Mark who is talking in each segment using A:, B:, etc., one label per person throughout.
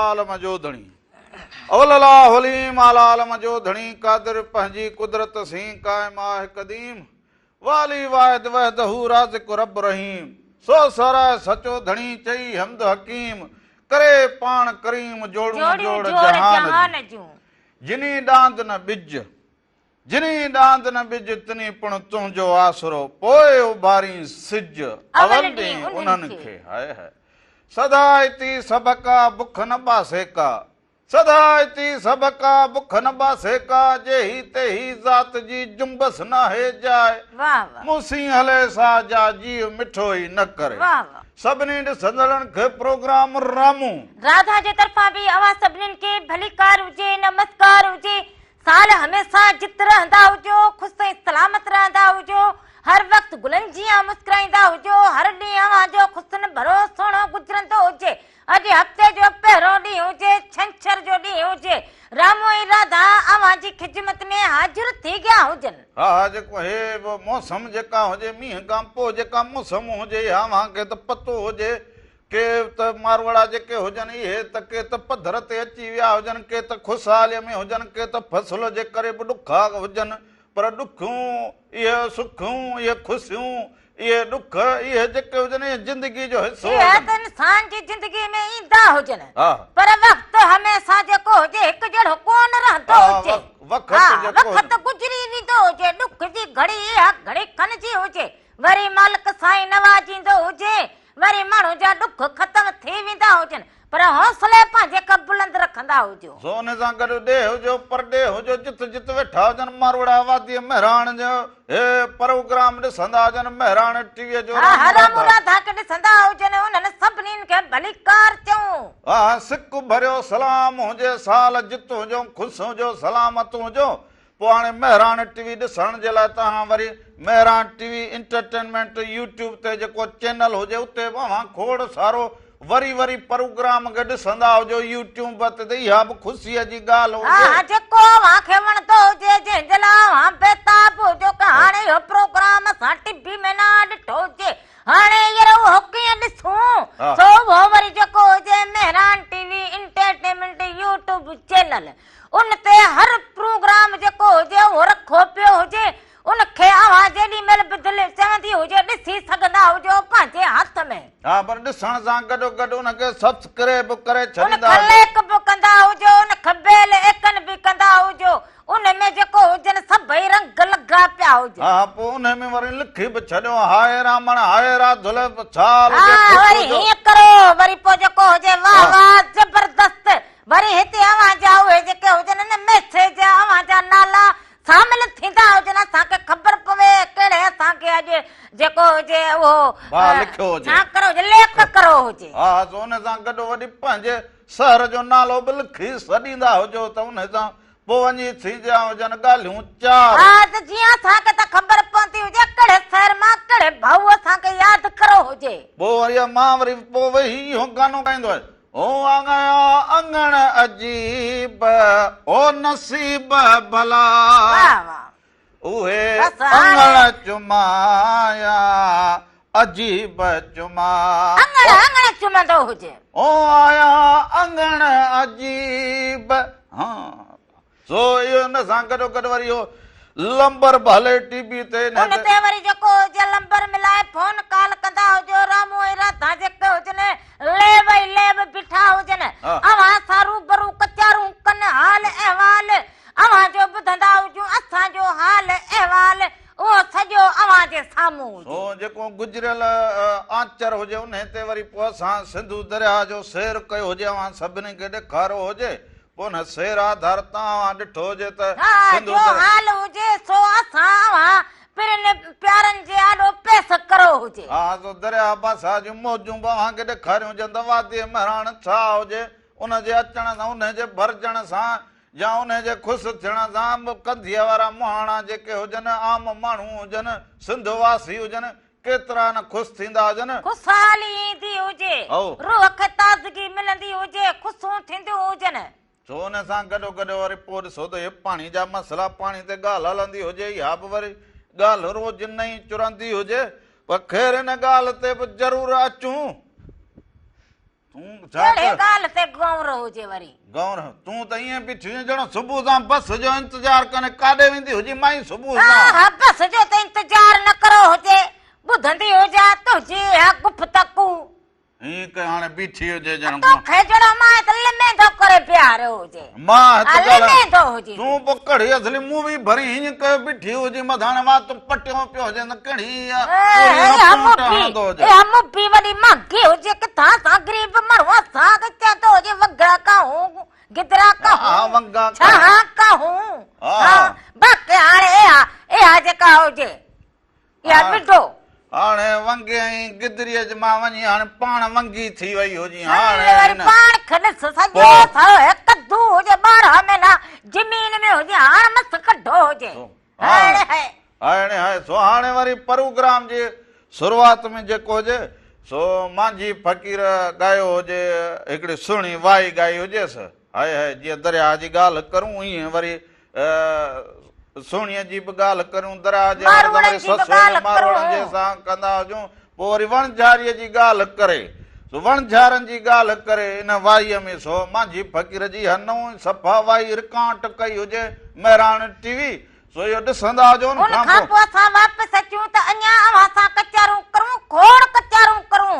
A: عالم جو ڌڻي. اول الله حليم اعليٰ عالم جو ڌڻي قادر پنهنجي قدرت سين قائم آهه قديم والي واحد وحده رازق رب رحيم سو ساراهه سچو ڌڻي چئي حمد حڪيم ڪري پاڻ ڪريم جوڙون جوڙ جهان جون جني ڏاند نه ٻج جنھين ڏاند نه ٻج، تنھين پڻ تنھنجو آسرو، پوء اڀارين سج، اول ڏينھن انھن کي. ھائي ھائي. سدا اتي سڀڪا، بک نه ٻاسي ڪا. سدا اتي سڀڪا، بک نه ٻاسي ڪا، جيھي تيھي ذات جي، جنبس ناھي جاء. مون سين ھلي سا، جا جيء مٺو ئي نه ڪري. سڀني ڏسندڙن کي پروگرام رامون.
B: راڌا جي طرفان به اوھان سڀنين کي ڀليڪار ھجي، نمسڪار ھجي. سال هميشه جت رهندا هجو، خوش ۽ سلامت رهندا هجو، هر وقت گلن جيان مسڪرائيندا هجو، هر ڏينهن اوهان جو خوشين ڀرو سهڻو گذرندو هجي. اڄ هفتي جو پهريون ڏينهن هجي، ڇنڇر جو ڏينهن هجي، رامو ۽ راڌا اوهان جي خدمت ۾ حاضر ٿي گيا هجن.
A: ها ها جيڪو هي به موسم جيڪا هجي مينهن کان پوء جيڪا موسم هجي اها اوهان کي ته پتو هجي ڪي ته ماروئڙا جيڪي هجن اهي ته ڪي ته پڌر تي اچي ويا هجن، ڪي ته خوشحاليء ۾ هجن، ڪي ته فصل جي ڪري به ڏکا هجن، پر ڏکيون، اهي سکيون، اهي خوشيون، اهي ڏک، اهي جيڪي هجن اهي زندگيء جو حصو
B: اهي
A: هجن.
B: ته انسان جي زندگيء ۾ ايندا هجن،
A: ها.
B: پر وقت هميشه جيڪو هجي هڪ جهڙو ڪونه رهندو
A: ها،
B: هجي.
A: وقت
B: ها،
A: جيڪو
B: وقت گذري ويندو هجي، ڏک جي گهڙي اها گهڙي کن جي هجي، وري مالڪ سائين نوازيندو هجي، وري ماڻهو جا ڏک ختم ٿي ويندا هجن، پر حوصلي پنهنجي کي بلند رکندا هجو.
A: سو ان سان گڏ ڏيهه هجو، پرڏيهه هجو، جت جت ويٺا هجن ماروئڙا واديء مهراڻ جو هي پروگرام ڏسندا هجن، مهراڻ ٽي ويء جو
B: ها
A: رام
B: رام
A: راڌا.
B: راڌا کي ڏسندا هجن، انهن سڀني کي ڀليڪار چئون.
A: ها سڪ ڀريو سلام هجي، سال جت هجو، خوش هجو، سلامت هجو، پوء هاڻي مهراڻ ٽي وي ڏسڻ جي لاء توهان وري Mehran T V entertainment YouTube تي جيڪو چينل هجي اتي به اوهان کوڙ سارو وري وري پروگرام کي ڏسندا هجو يوٽيوب تي ته اها به خوشيء جي ڳالهه
B: ها
A: هجي.
B: ها جيڪو اوهان کي وڻندو هجي جنهن جي لاء اوهان بيتاب هجو ته هاڻي اهو پروگرام اسان ٽي وي ۾ نه ڏٺو هجي هاڻي ير اهو ڪيئن ڏسون سو اهو وري جيڪو هجي Mehran T V entertainment YouTube channel ان تي هر پروگرام جيڪو هجي اهو رکو پيو هجي، ان کي اوهان جيڏي مهل به دل چوندي هجي ڏسي سگهندا هجو پنهنجي هٿ ۾.
A: ها پر ڏسڻ سان گڏو گڏ ان کي سبسڪريب ڪري
B: ان
A: ڇڏيندا
B: کي
A: هجو.
B: لائيڪ به ڪندا هجو، ان کي بيل ايڪن به ڪندا هجو، ان ۾ جيڪو هجن سڀئي رنگ لڳا پيا هجن.
A: ها پوء انهي ۾ وري لکي به ڇڏيو هاء رامڻ هاء راڌل ڇال
B: ها
A: هجي خوش
B: وري
A: هجو.
B: هيئن ڪرو وري پوء جيڪو هجي واه واه زبردست وري هتي اوهان جا اهي جيڪي هجن نه ميسيج اوهان جا نالا شامل ٿيندا هجن اسان کي خبر پوي ڪهڙي اسان کي اڄ جيڪو هجي اهو
A: ڀاء لکيو هجي.
B: ڇا ڪرو هجي ليک ڪرو هجي.
A: ها سو ان سان گڏ وڏي پنهنجي شهر جو نالو به لکي سڏيندا هجو ته ان سان پوء وڃي ٿينديان هجن ڳالهيون چار.
B: ها ته جيئن اسان کي ته خبر پوندي هجي ڪهڙي شهر مان ڪهڙي ڀائو اسان کي ياد ڪرو هجي.
A: پوء وري مان وري پوء ويهي اهو گانو ڳائيندو آهيان. او آيا اڱڻ عجيب، او نصيب ڀلا. اهي اڱڻ چمايا عجيب چما.
B: اڱڻ اڱڻ چمندو هجي.
A: او آيا اڱڻ عجيب. ها سو اهو ان سان گڏو گڏ وري اهو لمبر به هلي ٽي وي تي.
B: ان تي وري جيڪو هجي لمبر ملائي فون ڪال ڪندا هجو رامو ۽ راڌا جيڪي هجن ليب ئي ليب بيٺا هجن اوهان سان روبرو ڪچهرون ڪن حال احوال اوهان جو ٻڌندا هجون اسان جو حال احوال اهو سڄو اوهان جي سامهون هجي.
A: سو جيڪو گذريل آچر هجي انهي تي وري پوء اسان سنڌو درياهه جو سير ڪيو هجي اوهان سڀني کي ڏيکاريو هجي پوء ان سير آڌار تان اوهان ڏٺو هجي ته
B: ها
A: سنڌو
B: جو
A: درياهه.
B: حال هجي سو اسان اوهان پرين پيارن جي آڏو پيس ڪرو هجي.
A: ها سو درياهه بادشاهه جون موجون به اوهان کي ڏيکاريون هجن ته واديء مهراڻ ڇا هجي ان جي اچڻ سان انهي جي ڀرجڻ سان يا انهي جي خوش ٿيڻ سان به ڪنڌيء وارا مهاڻا جيڪي هجن عام ماڻهو هجن سنڌ واسي هجن ڪيترا نه خوش ٿيندا هجن.
B: خوشحالي ايندي هجي. روح کي تازگي ملندي هجي، خوشون ٿينديون هجن.
A: سو ان سان گڏو گڏ وري پوء ڏسو ته اهي پاڻي جا مسئلا، پاڻي تي ڳالهه هلندي هجي، اها به وري ڳالهه روز نئين چرندي هجي، پر خير ان ڳالهه تي به ضرور اچون. تون ڇا
B: ڪهڙي ڳالهه تي گؤنر هجي وري؟
A: گؤنر، تون ته ائين بيٺي هجين ڄڻ صبح سان بس جو انتظار ڪندي ڪاڏي ويندي هجين مائي صبح سان؟
B: ها ها بس جو ته انتظار نه ڪرو هجي، ٻڌندي هجان تنهنجي اها گفتگو.
A: ائين ڪيو هاڻي بيٺي هجي ڄڻ
B: توکي جهڙو مان هت لميندو ڪري بيهاريو هجي.
A: مان هت
B: ڳالهايان
A: تون پوء ڪهڙي اصلي مووي ڀري هيئن ڪيو بيٺي هجين مٿان هاڻي وات پٽيو پيو هجين ته ڪهڙي اها پوري رپورٽ هڻندو هجي.
B: اها مووي وڏي مهانگي هجي ڪٿان اسان غريب ماڻهو اسان کي چوندو هجي ونگا ڪاهون گدرا ڪاهون ڇاها ڪاهون ها باقي هاڻي اها اها جيڪا هجي اها وڊو.
A: هاڻي ونگي ۽ گدريء جي مان وڃي هاڻي پاڻ ونگي ٿي وئي هجين هاڻي
B: وري پاڻ کي ڏس سڄو سارو هڪ ڪدو هجي 12 مهينا زمين ۾ هجي هاڻ مس ڪڍو هجي هاڻي هاء
A: هاڻي هاء سو هاڻي وري پروگرام جي شروعات ۾ جيڪو هجي سو مانجهي فقير ڳايو هجي هڪڙي سهڻي وائي ڳائي هجيس هاء هاء جيئن درياهه جي ڳالهه ڪرون ايئن وري سهڻيء جي به ڳالهه ڪريون، درياهه جي هڻ ته وري سسئي ۽ ماروئڙن جي سان ڪندا هجون، پوء وري وڻجاريء جي ڳالهه ڪري، سو وڻجارن جي ڳالهه ڪري ان وائيء ۾ سو مانجهي فقير جي اها نئون صفا وائي رڪانٽ ڪئي هجي مهراڻ ٽي وي، سو اهو ڏسندا هجو ان
B: ان کان پوء اسان واپس اچون ته اڃا اوهان سان ڪچهرون ڪرون، کوڙ ڪچهرون ڪرون.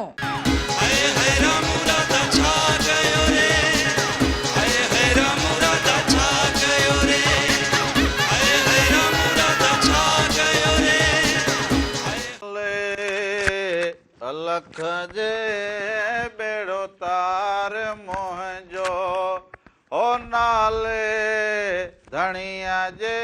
C: هئي هئي رامو راڌا ڇا ڪيو ري هئي هئي رامو راڌا ڇا ڪيو ري هئي هئي رامو راڌا ڇا ڪيو ري هئي.
A: الک جي ٻيڙو تار منهنجو او نالي ڌڻيء جي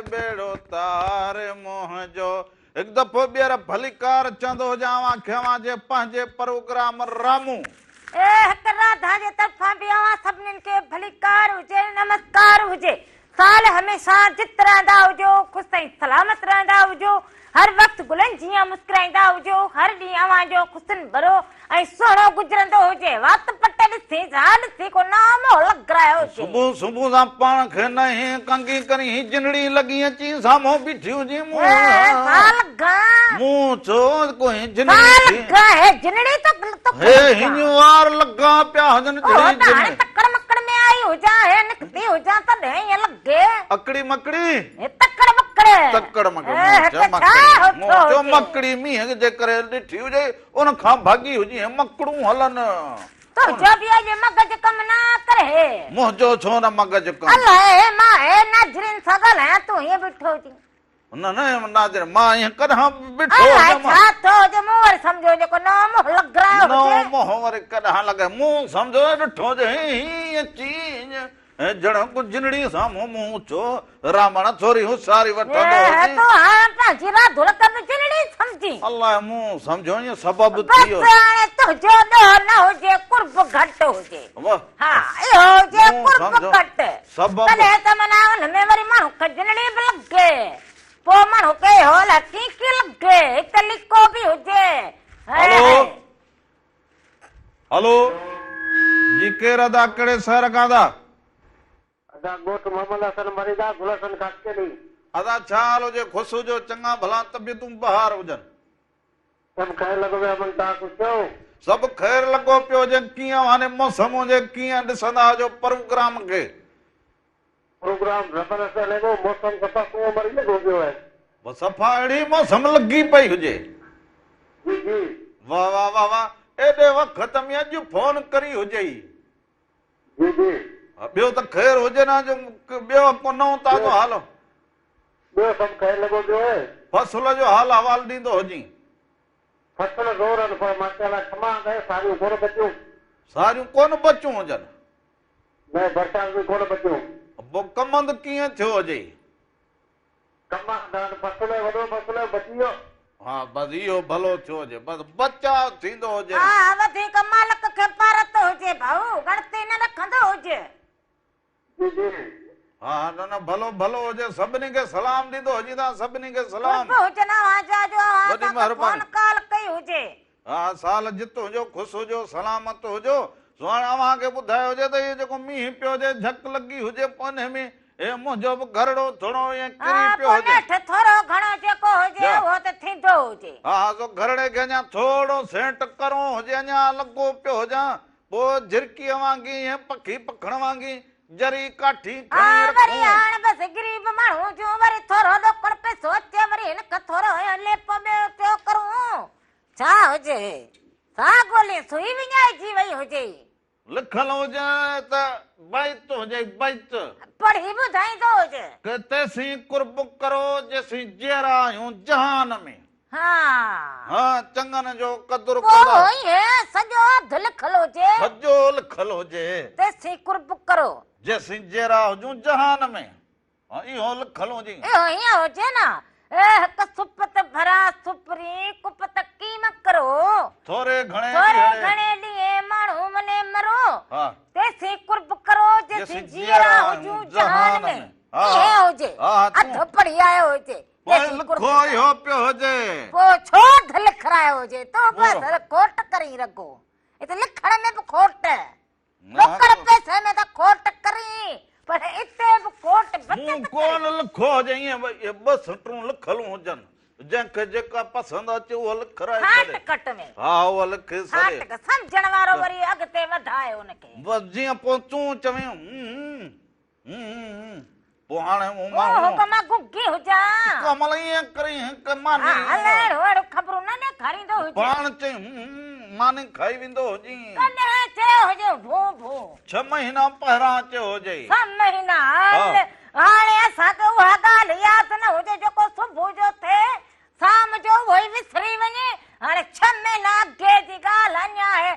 A: ٻيڙو تار منهنجو. هڪ دفعو ٻيهر ڀليڪار چوندو هجان اوهان کي اوهان جي پنهنجي پروگرام رامون.
B: اي هڪ راڌا جي طرفان به اوهان سڀنين کي ڀليڪار هجي نمسڪار هجي. سال هميشه جت رهندا هجو خوش ۽ سلامت رهندا هجو هر وقت گلن جيان مسڪرائيندا هجو هر ڏينهن اوهان جو خوشين ڀريو ۽ سهڻو گذرندو هجي وات پٽ ڏسي جا ڏسي ڪو نامو لڳرايو هجي.
A: صبح صبح سان پاڻ کي نهين ڪنگي ڪرين هي جنڙي لڳي اچي سامهون بيٺي هجين مون مون چيو ڪو هي جنڙي ٿي
B: هي جنڙي ته
A: هي هينيون وار لڳا پيا هجن جھڙي جنڙي.
B: تڪڙ مڪڙ ۾ آئي هجان هي نڪتي هجان تڏهن ائين لڳي.
A: اڪڙي مڪڙي.
B: هي تڪڙ مڪڙ.
A: تڪڙ مڪڙ مون چيو مڪڙي مون چيو مڪڙي مينهن جي ڪري ڏٺي هجي ان کان ڀڳي هجي هي مڪڙون هلن.
B: تنهنجو به اڄ مغز ڪم نه ڪري.
A: منهنجو ڇو نه مغز ڪم.
B: الائي مان هي ناظرين سان ڳالهايان تون هيئن بيٺو هجين.
A: نه نه ناظر مان ائين ڪڏهن به بيٺو
B: الائي ڇا ٿيو هجي مون وري سمجهيو جيڪو نئون منهن لڳرايو هجي.
A: نئون منهن وري ڪڏهن لڳايو مون سمجهيو ڏٺو هجي هيئن اچي هيئن ڄڻ ڪو جنڙي سامهون مون چيو رامڻ ٿوري هوشياري وٺندو هجين.
B: تون هاڻ پنهنجي راڌل کي به جنڙي سمجهين.
A: الائي مون سمجهيو ائين سبب ٿي ويو.
B: بس هاڻي تنهنجو ڏوهه نه هجي قرب گهٽ هجي. ها اهو هجي قرب گهٽ.
A: سبب.
B: تڏهن ته معنيٰ ان ۾ وري ماڻهو کي جنڙي به لڳي. پوء ماڻهو کي اهو الائي ڪيئن ڪيئن لڳي. هڪ ليڪو به هجي.
A: هلو هلو جي ڪير ادا ڪهڙي شهر کان ادا.
D: ادا ڳوٺ محمد حسن مريدا گل حسن خاصخيلي.
A: ادا ڇا حال هجي خوش هجو چڱا ڀلا طبيعتون بهار هجن.
D: سڀ خير لڳو پيو امن توهان خوش ٿيو.
A: سڀ خير لڳو پيو هجي ڪيئن اوهان ڏي موسم هجي ڪيئن ڏسندا هجو پروگرام کي.
D: پروگرام زبردست هلي پيو موسم صفا ڪوئو مري لڳو پيو آهي.
A: بس صفا اهڙي موسم لڳي پئي هجي.
D: جي جي.
A: واه واه واه واه ايڏي وقت ۾ اڄ فون ڪري هجئي.
D: جي جي.
A: ٻيو ته خير هجي نه جو ٻيو ڪو نئون تازو حال.
D: ٻيو سڀ خير لڳو پيو آهي.
A: فصل جو حال احوال ڏيندو هجين.
D: فصل زور آهن پر ماشاءالله کمان ته ساريون ڪونه بچيون.
A: ساريون ڪونه بچيون هجن.
D: نه برسات ۾ ڪونه بچيون.
A: پوء ڪمند ڪيئن ٿيو هجي؟
D: ڪمند هاڻ فصل وڏو فصل بچي ويو.
A: ها بس اهو ڀلو ٿيو هجي بس بچاء ٿيندو هجي.
B: ها وڌيڪ مالڪ کي پارت هجي ڀائو ڳڻتي نه رکندو هجي.
D: جي جي.
A: ها ها نه نه ڀلو ڀلو هجي سڀني کي سلام ڏيندو هجين تان سڀني کي سلام.
B: قرب هجن اوهان جا جو اوهان
A: وڏي
B: اسان کي
A: مهرباني.
B: فون ڪال ڪئي هجي.
A: ها سال جت هجو خوش هجو سلامت هجو سو هاڻي اوهان کي ٻڌايو هجي ته هي جيڪو مينهن پيو هجي جهڪ لڳي هجي پوء انهي ۾ هي منهنجو به گهرڙو ٿورو ائين ڪري
B: ها
A: پيو
B: پوء
A: هجي.
B: نيٺ ٿورو گهڻو جيڪو هجي
A: جا.
B: اهو ته ٿيندو هجي.
A: ها ها سو گهرڙي کي اڃا ٿورو سينٽ ڪرڻو هجي اڃا لڳو پيو هجان. پوء جهرڪيء وانگي ۽ پکي پکڻ وانگي ذري ڪاٺي
B: ها
A: کڻي
B: وري
A: رکون.
B: هاڻ بس غريب ماڻهو جون وري ٿورو ڏوڪڙ پئسو اچي وري هن کان ٿورو هيو ليپو ٻيو ٽيو ڪرون. ڇا هجي سا گولي سوئي وڃائجي وئي هجي.
A: لکيل هجي ته بيت هجي بيت.
B: پڙهي ٻڌائيندو هجي.
A: ڪه تيسين قرب ڪرو جيسين جيئرا آهيون جهان ۾.
B: ها.
A: ها چڱن جو قدر
B: پوء
A: ڪندا.
B: ائين سڄو اڌ لکيل هجي.
A: سڄو لکيل هجي.
B: تيسين قرب ڪرو.
A: جيسين جيئرا هجون جهان ۾. ها اهو لکيل هجي.
B: اهو ائين هجي نه. اي هڪ سپت ڀرا سپرين ڪپت ڪيم ڪرو.
A: ٿوري گهڻي
B: ٿوري
A: ڏينهڙي.
B: گهڻي ڏينهين ماڻهو مني مرو.
A: ها.
B: تيسين قرب ڪرو جيسين جيئرا هجون جهان ۾.
A: ها
B: ائين هجي.
A: ها ها تون.
B: اڌ پڙهي آيو هجي.
A: پوء
B: تيسين قرب
A: لکو
B: ڪرو.
A: اهو پيو هجي.
B: پوء ڇو اڌ لکرايو هجي. تو
A: پورو.
B: بس کوٽ ڪرين رڳو. هتي لکڻ ۾ به کوٽ. ڏوڪڙ پئسي ۾ ته کوٽ ڪرين پر اتي به کوٽ بچت
A: مون
B: ڪرين.
A: ڪونه لکيو هجي ائين اهي ٻه سٽون لکيل هجن جنهن کي جيڪا پسند اچي اها لکرائي
B: ڇاٽ
A: ڇڏي.
B: ڪٽ ۾.
A: ها اها لکي ڇڏي.
B: ڇاٽ سمجهڻ وارو وري اڳتي وڌائي ان کي.
A: بس جيئن پوء تون چوين هون هون هون هون هون پوء هاڻي هون مان
B: هو
A: هون.
B: ڪما گگي هجان.
A: ڪمل ائين ڪرين هڪ ماني.
B: ها هل اهڙو اهڙو خبرون نه ڏيکاريندو هجين.
A: پاڻ چئين هون هون ماني کائي ويندو هجين.
B: ڪڏهن چيو هجين ڀون ڀون.
A: ڇهه مهينا پهران چيو هجئي.
B: ڇهه مهينا هل هاڻي اسان کي اها ڳالهه ياد نه هجي جيڪو صبح جو ٿئي شام جو اهو ئي وسري وڃي. هاڻي ڇهه مهينا اڳي جي ڳالهه اڃا آهي.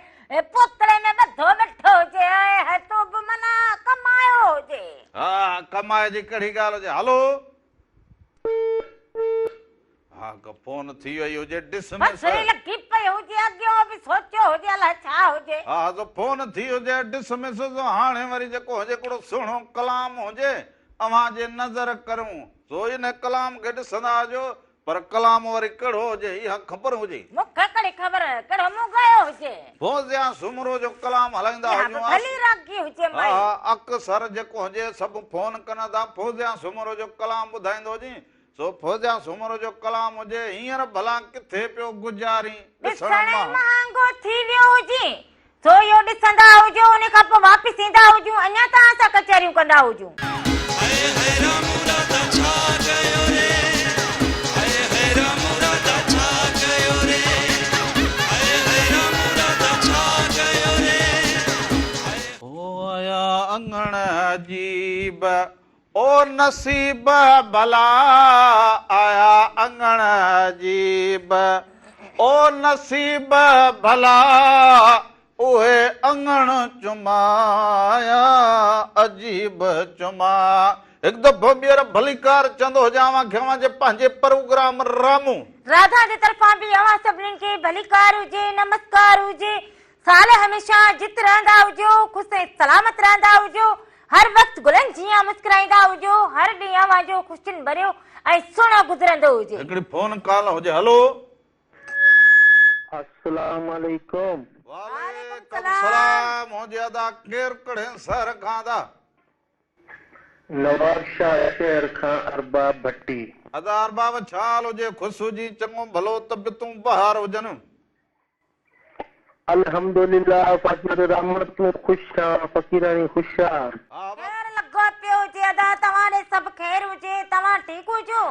B: پوتڙي ۾ ٻڌو ويٺو هجي ۽ هي تو به معنيٰ ڪمايو هجي.
A: ها ڪمائي جي ڪهڙي ڳالهه هجي. هلو. ها ڪا فون ٿي وئي هجي ڊسمس.
B: بسري لڳي پئي هجي اڳيون به سوچيو هجي الائي ڇا هجي.
A: ها سو فون ٿي هجي ڊسمس سو هاڻي وري جيڪو هجي ڪهڙو سهڻو ڪلام هجي اوهان جي نظر ڪريون سو ان ڪلام کي ڏسندا هجو پر ڪلام وري ڪهڙو هجي اها خبر هجي.
B: مون کي ڪهڙي خبر ڪهڙو مون ڳايو هجي.
A: فوزيا سومرو جو ڪلام هلائيندا
B: اها
A: هجون
B: به ڀلي راڳي هجي مائي.
A: ها اڪثر جيڪو هجي سڀ فون ڪن ٿا فوزيا سومرو جو ڪلام ٻڌائيندو هجين سو فوزيا سومرو جو ڪلام هجي هينئر ڀلا ڪٿي پيو گذارين ڏسڻ
B: ڏسڻ ئي
A: مان.
B: مهانگو ٿي ويو هجي سو اهو ڏسندا هجو ان کان پوء واپس ايندا هجون اڃا توهان سان ڪچهريون ڪندا هجون.
C: هئي هئي رامو راڌا ڇا ڪيو ري هئي هئي رامو راڌا ڇا ڪيو ري هئي هئي رامو راڌا ڇا ڪيو ري هئي.
A: او آيا اڱڻ عجيب او نصيب ڀلا آيا اڱڻ عجيب او نصيب ڀلا اهي اڱڻ چمايا عجيب چما. هڪ دفعو ٻيهر ڀليڪار چوندو هجان اوهان کي اوهان جي پنهنجي پروگرام رامون.
B: راڌا جي طرفان به اوهان سڀنين کي ڀليڪار هجي نمسڪار هجي سال هميشه جت رهندا هجو، خوش ۽ سلامت رهندا هجو، هر وقت گلن جيان مسڪرائيندا هجو، هر ڏينهن اوهان جو خوشين ڀريو ۽ سهڻو گذرندو هجي.
A: هڪڙي فون ڪال هجي هلو.
D: السلام عليڪم.
A: وعليڪم السلام هجي ادا ڪير ڪڙهي شهر کان ادا.
D: نوابشاهه شهر کان ارباب ڀٽي.
A: ادا ارباب ڇا حال هجي خوش هجين چڱو ڀلو طبيعتون بهار هجن.
D: الحمدلله فاطمه الرحمن تون خوش آن فقيراڻي خوش آ.
B: خير لڳو پيو هجي ادا توهان ڏي سڀ خير هجي توهان ٺيڪ هجو.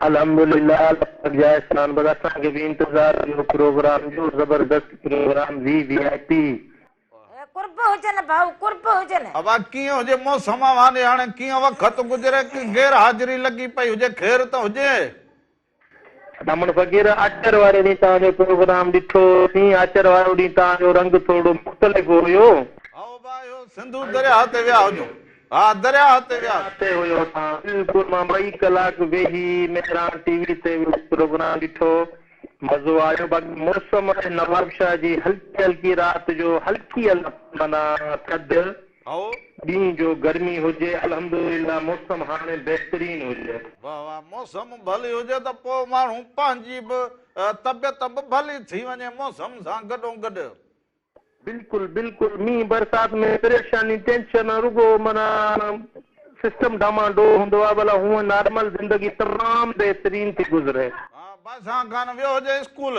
D: الحمدلله الله پاڪ جا احسان بس اسان کي به انتظار هيو پروگرام جو زبردست پروگرام وي وي آء پي.
B: قرب هجن ڀائو قرب هجن.
A: ابا ڪيئن هجي موسم اوهان ڏي هاڻي ڪيئن وقت گذري ڪي غير حاضري لڳي پئي هجي خير ته هجي.
D: ڊامڻ فقير آچر واري ڏينهن توهان جو پروگرام ڏٺو سين آچر وارو ڏينهن توهان جو رنگ ٿورڙو مختلف هيو.
A: هائو ڀا اهو سنڌو درياهه تي ويا هجو. ها درياهه تي ويا هجو.
D: تي هيو توهان بلڪل مان ٻئي ڪلاڪ ويهي مهراڻ ٽي وي تي پروگرام ڏٺو مزو آيو باقي موسم ۽ نوابشاهه جي هلڪي هلڪي رات جو هلڪي معنيٰ ٿڌ
A: هائو.
D: ڏينهن جو گرمي هجي الحمدلله موسم هاڻي بهترين هجي.
A: واه واه موسم ڀلي هجي ته پوء ماڻهو پنهنجي به طبيعت به ڀلي ٿي وڃي موسم سان گڏو گڏ.
D: بلڪل بلڪل مينهن برسات ۾ پريشاني ٽينشن رڳو معنيٰ سسٽم ڊامانڊول هوندو آ ڀلا هونء نارمل زندگي تمام بهترين ٿي گذري.
A: ها بادشاهه خان ويو هجي اسڪول.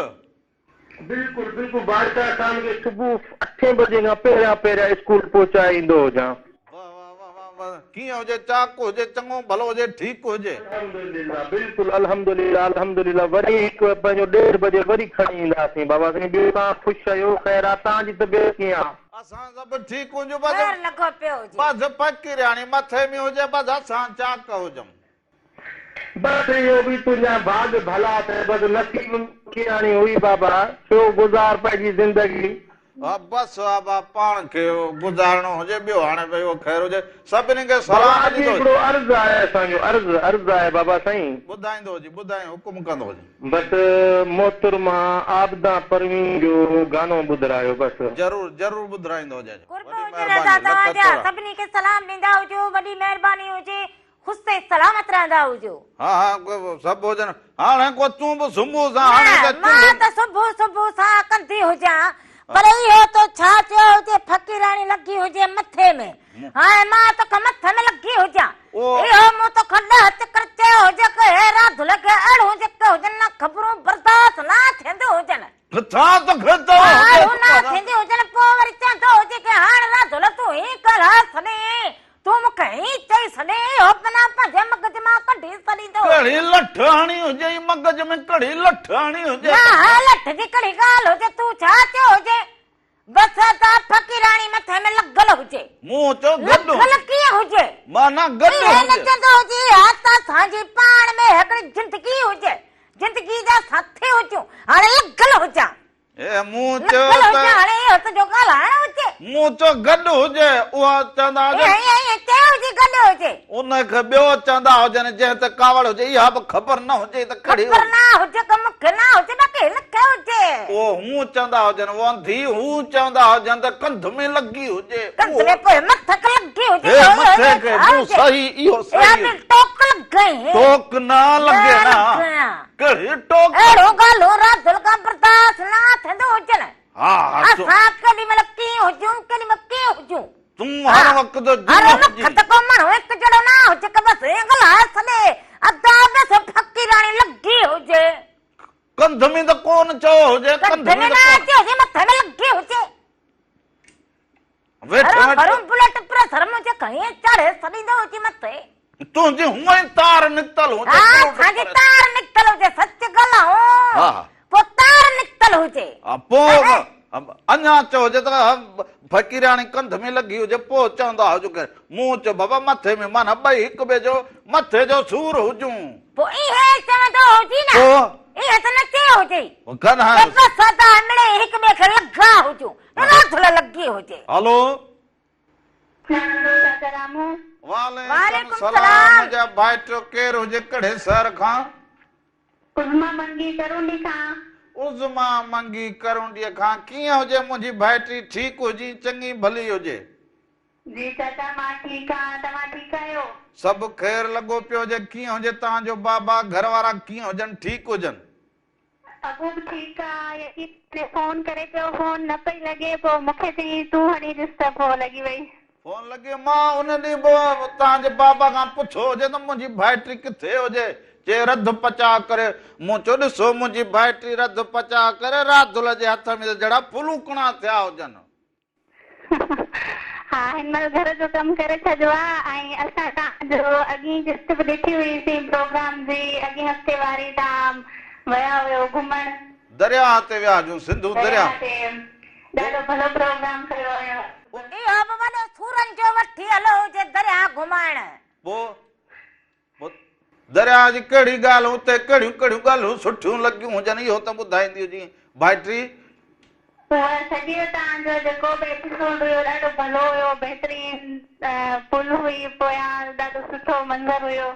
D: بلڪل بلڪل بادشاهه خان کي صبح اٺين بجي کان پهريان پهريان اسڪول پهچائي ايندو هجان.
A: واه واه واه واه واه ڪيئن هجي چاڪ هجي چڱو ڀلو هجي ٺيڪ هجي.
D: الحمدلله بلڪل الحمدلله الحمدلله وري هڪ پنهنجو ڏيڍ بجي وري کڻي اينداسين بابا سائين ٻيو توهان خوش آهيو خير آ توهان جي طبيعت ڪيئن آ.
A: اسان سڀ ٺيڪ هجون بس
B: خير لڳو پيو هجي.
A: بس فقيرياڻي مٿي ۾ هجي بس اسان چاڪ هجون.
D: بس اهو به تنهنجا ڀاڳ ڀلا ته بس نصيب ۾ فقيراڻي هئي بابا ڇو گذار پنهنجي زندگي.
A: ها بس بابا پاڻ کي گذارڻو هجي ٻيو هاڻي به اهو خير هجي سڀني کي
D: بابا
A: سلام
D: اڄ
A: ڏيندو هجي.
D: هڪڙو عرض آهي اسان جو عرض عرض آهي بابا سائين.
A: ٻڌائيندو هجي ٻڌائين حڪم ڪندو هجي.
D: بس محترمه عابده پروين جو گانو ٻڌرايو بس.
A: ضرور ضرور ٻڌرائيندو هجي
B: قرب
A: وڏي
B: هجن ادا
A: مهرباني لک
B: توهان جا
A: ٿورا.
B: سڀني کي سلام ڏيندا هجو وڏي مهرباني هجي خوش ۽ سلامت رهندا هجو.
A: ها ها سڀ هجن. هاڻي ڪو تون به صبح سان هاڻي
B: نه
A: ته
B: مان
A: چلهه.
B: ته صبح صبح سان ڪندي هجان پر اهو تو ڇا چيو هجي فقيراڻي لڳي هجي مٿي ۾ هاڻي مان توکي مٿي ۾ لڳي هجان اهو مون توکان ڏهه چڪر چيو هجي ڪه هي راڌل کي اهڙون جيڪي هجن نه خبرون برداشت نه ٿينديون هجن.
A: ڪٿان توکي چيو هجي
B: اهڙون نه ٿينديون هجن پوء وري چوندو هجي ڪه هاڻ راڌل تون هي ڳالهائي سڏين تون مون کي ائين چئي سڏين، اهو بنا پنهنجي مغز مان ڪڍي سڏيندو.
A: ڪهڙي لٺ هڻي هجئي مغز ۾ ڪهڙي لٺ هڻي هجئي.
B: نه لٺ جي ڪهڙي ڳالهه هجي، تون ڇا چيو هجي؟ بس ادا فقيراڻي مٿي ۾ لڳل هجي.
A: مون چيو گڏ.
B: لڳل ڪيئن هجي؟
A: معنيٰ گڏ هجي.
B: ائين نه چوندو هجي ها ته اسان جي پاڻ ۾ هڪڙي زندگي هجي، زندگي جا ساٿي هجون، هاڻي لڳل هجان.
A: اي مون چيو ته. مون چيو گڏ هجي، اها چوندا هجن. ان کي ٻيو چوندا هجن جنهن تي ڪاوڙ هجي اها به خبر نه هجي ته ڪھڙي هجي. اهو هون چوندا هجن، اهو انڌي هون چوندا هجن ته ڪنڌ ۾ لڳي هجي. هي مٿي کي مون صحيح اهو صحيح. ٽوڪ نه لڳي نه. ڪهڙي ٽوڪ.
B: اهڙو ڳالهيون رادل کان برداشت نه ٿيندو هجن.
A: ها ها
B: اسان ڪيڏي مهل ڪيئن هجون ڪيڏي مهل ڪيئن هجون.
A: تون هر وقت جون
B: هر
A: هجين.
B: وقت ڪو ماڻهو هڪ جهڙو نه هجي ڪه بس ائين ڳالهائي ڇڏي. ادا بس فقيراڻي لڳي هجي.
A: ڪنڌ ۾ ته ڪونه چيو هجي
B: ڪنڌ ۾ نه چيو هجي مٿي ۾ لڳي هجي.
A: ويٺ
B: هرو ڀرو بلٽ پريشر منهنجي کڻي چاڙهي ڇڏيندو هجي مٿي.
A: تنهنجي هونئن ئي تار نڪتل هجي.
B: ها اسان جي تار نڪتل هجي سچ ڳالهائون پوء تار نڪتل هجي.
A: ها پوء اڃا چيو هجي ته فقيرياڻي ڪنڌ ۾ لڳي هجي پوء چوندا هجو ڪي مون چيو بابا مٿي ۾ معنيٰ ٻئي هڪ ٻئي جو مٿي جو سور هجون.
B: پوء ايئن چوندو هجي نه.
A: پوء.
B: ايئن ته نه چيو هجي.
A: ڪڏهن.
B: ته بس ادا مڙئي هڪ ٻئي کي لڳا هجون. راتل لڳي هجي.
A: هلو.
E: چاچا رامو.
A: وعليڪم سلام منهنجا ڀائٽيو ڪير هجي ڪهڙي شهر کان.
E: عظميٰ منگي ڪرونڊي کان.
A: عظميٰ منگي ڪرونڊي کان ڪيئن هجي منهنجي ڀائٽي ٺيڪ هجي چڱي ڀلي هجي.
E: جي چاچا مان ٺيڪ آهيان توهان ٺيڪ آهيو.
A: سڀ خير لڳو پيو هجي ڪيئن هجي توهان جو بابا گهر وارا ڪيئن هجن ٺيڪ هجن.
E: ابو به ٺيڪ آ يقين ڪري فون ڪري پيو فون نه پئي لڳي پوء مونکي چيائين تون هڻي ڏس ته پوء لڳي وئي.
A: فون لڳي مان ان ڏينهن به توهان جي بابا کان پڇيو هجي ته منهنجي ڀائٽي ڪٿي هجي چي رڌ پچاء ڪري مون چيو ڏسو منهنجي ڀائٽي رڌ پچاء ڪري راڌل جي هٿ ۾ ته جهڙا ڦلوڪڻا ٿيا هجن.
E: ها هن مهل گهر جو ڪم ڪري ڇڏيو آ ۽ اسان توهان جو اڳين قسط به ڏٺي هئي سين پروگرام جي اڳين هفتي واري توهان ويا هيو گهمڻ.
A: درياهه تي ويا هجون سنڌو درياهه.
E: درياهه تي ڏاڍو ڀلو پروگرام ڪيو هيو.
B: اهو به وڏو سورن جو وٺي هلو هجي درياهه گهمائڻ.
A: پوء درياهه جي ڪهڙي ڳالهه، اتي ڪهڙيون ڪهڙيون ڳالهيون سٺيون لڳيون هجن، اهو ته ٻڌائيندي هجين ڀائٽي.
E: هو سڄي اتان جو جيڪو به ايپيسوڊ هيو ڏاڍو ڀلو هيو بهترين پل هئي پويان ڏاڍو سٺو منظر هيو.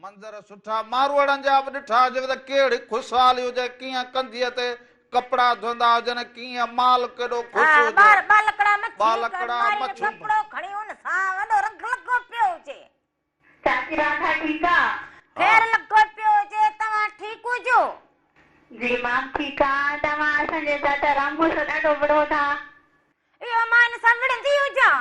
A: منظر سٺا ماروئڙن جا به ڏٺا هجيو ته ڪهڙي خوشحالي هجي ڪيئن ڪنڌيء تي ڪپڙا ڌوئندا هجن ڪيئن مال ڪيڏو خوش
B: ها
A: هجي.
B: ٻار ٻالڪڙا مڇي
A: ٻالڪڙا
B: ماري
A: مڇون.
B: ڪپڙو کڻي ان سان وڏو رنگ لڳو پيو هجي.
E: چاچي راڌا ٺيڪ آ؟
B: خير لڳو پيو هجي توهان ٺيڪ هجو.
E: جي مان به ٺيڪ آ توهان اسان جي چاچا رامو سان ڏاڍو وڙهو ٿا.
B: اهو مان هن سان وڙهندي هجان.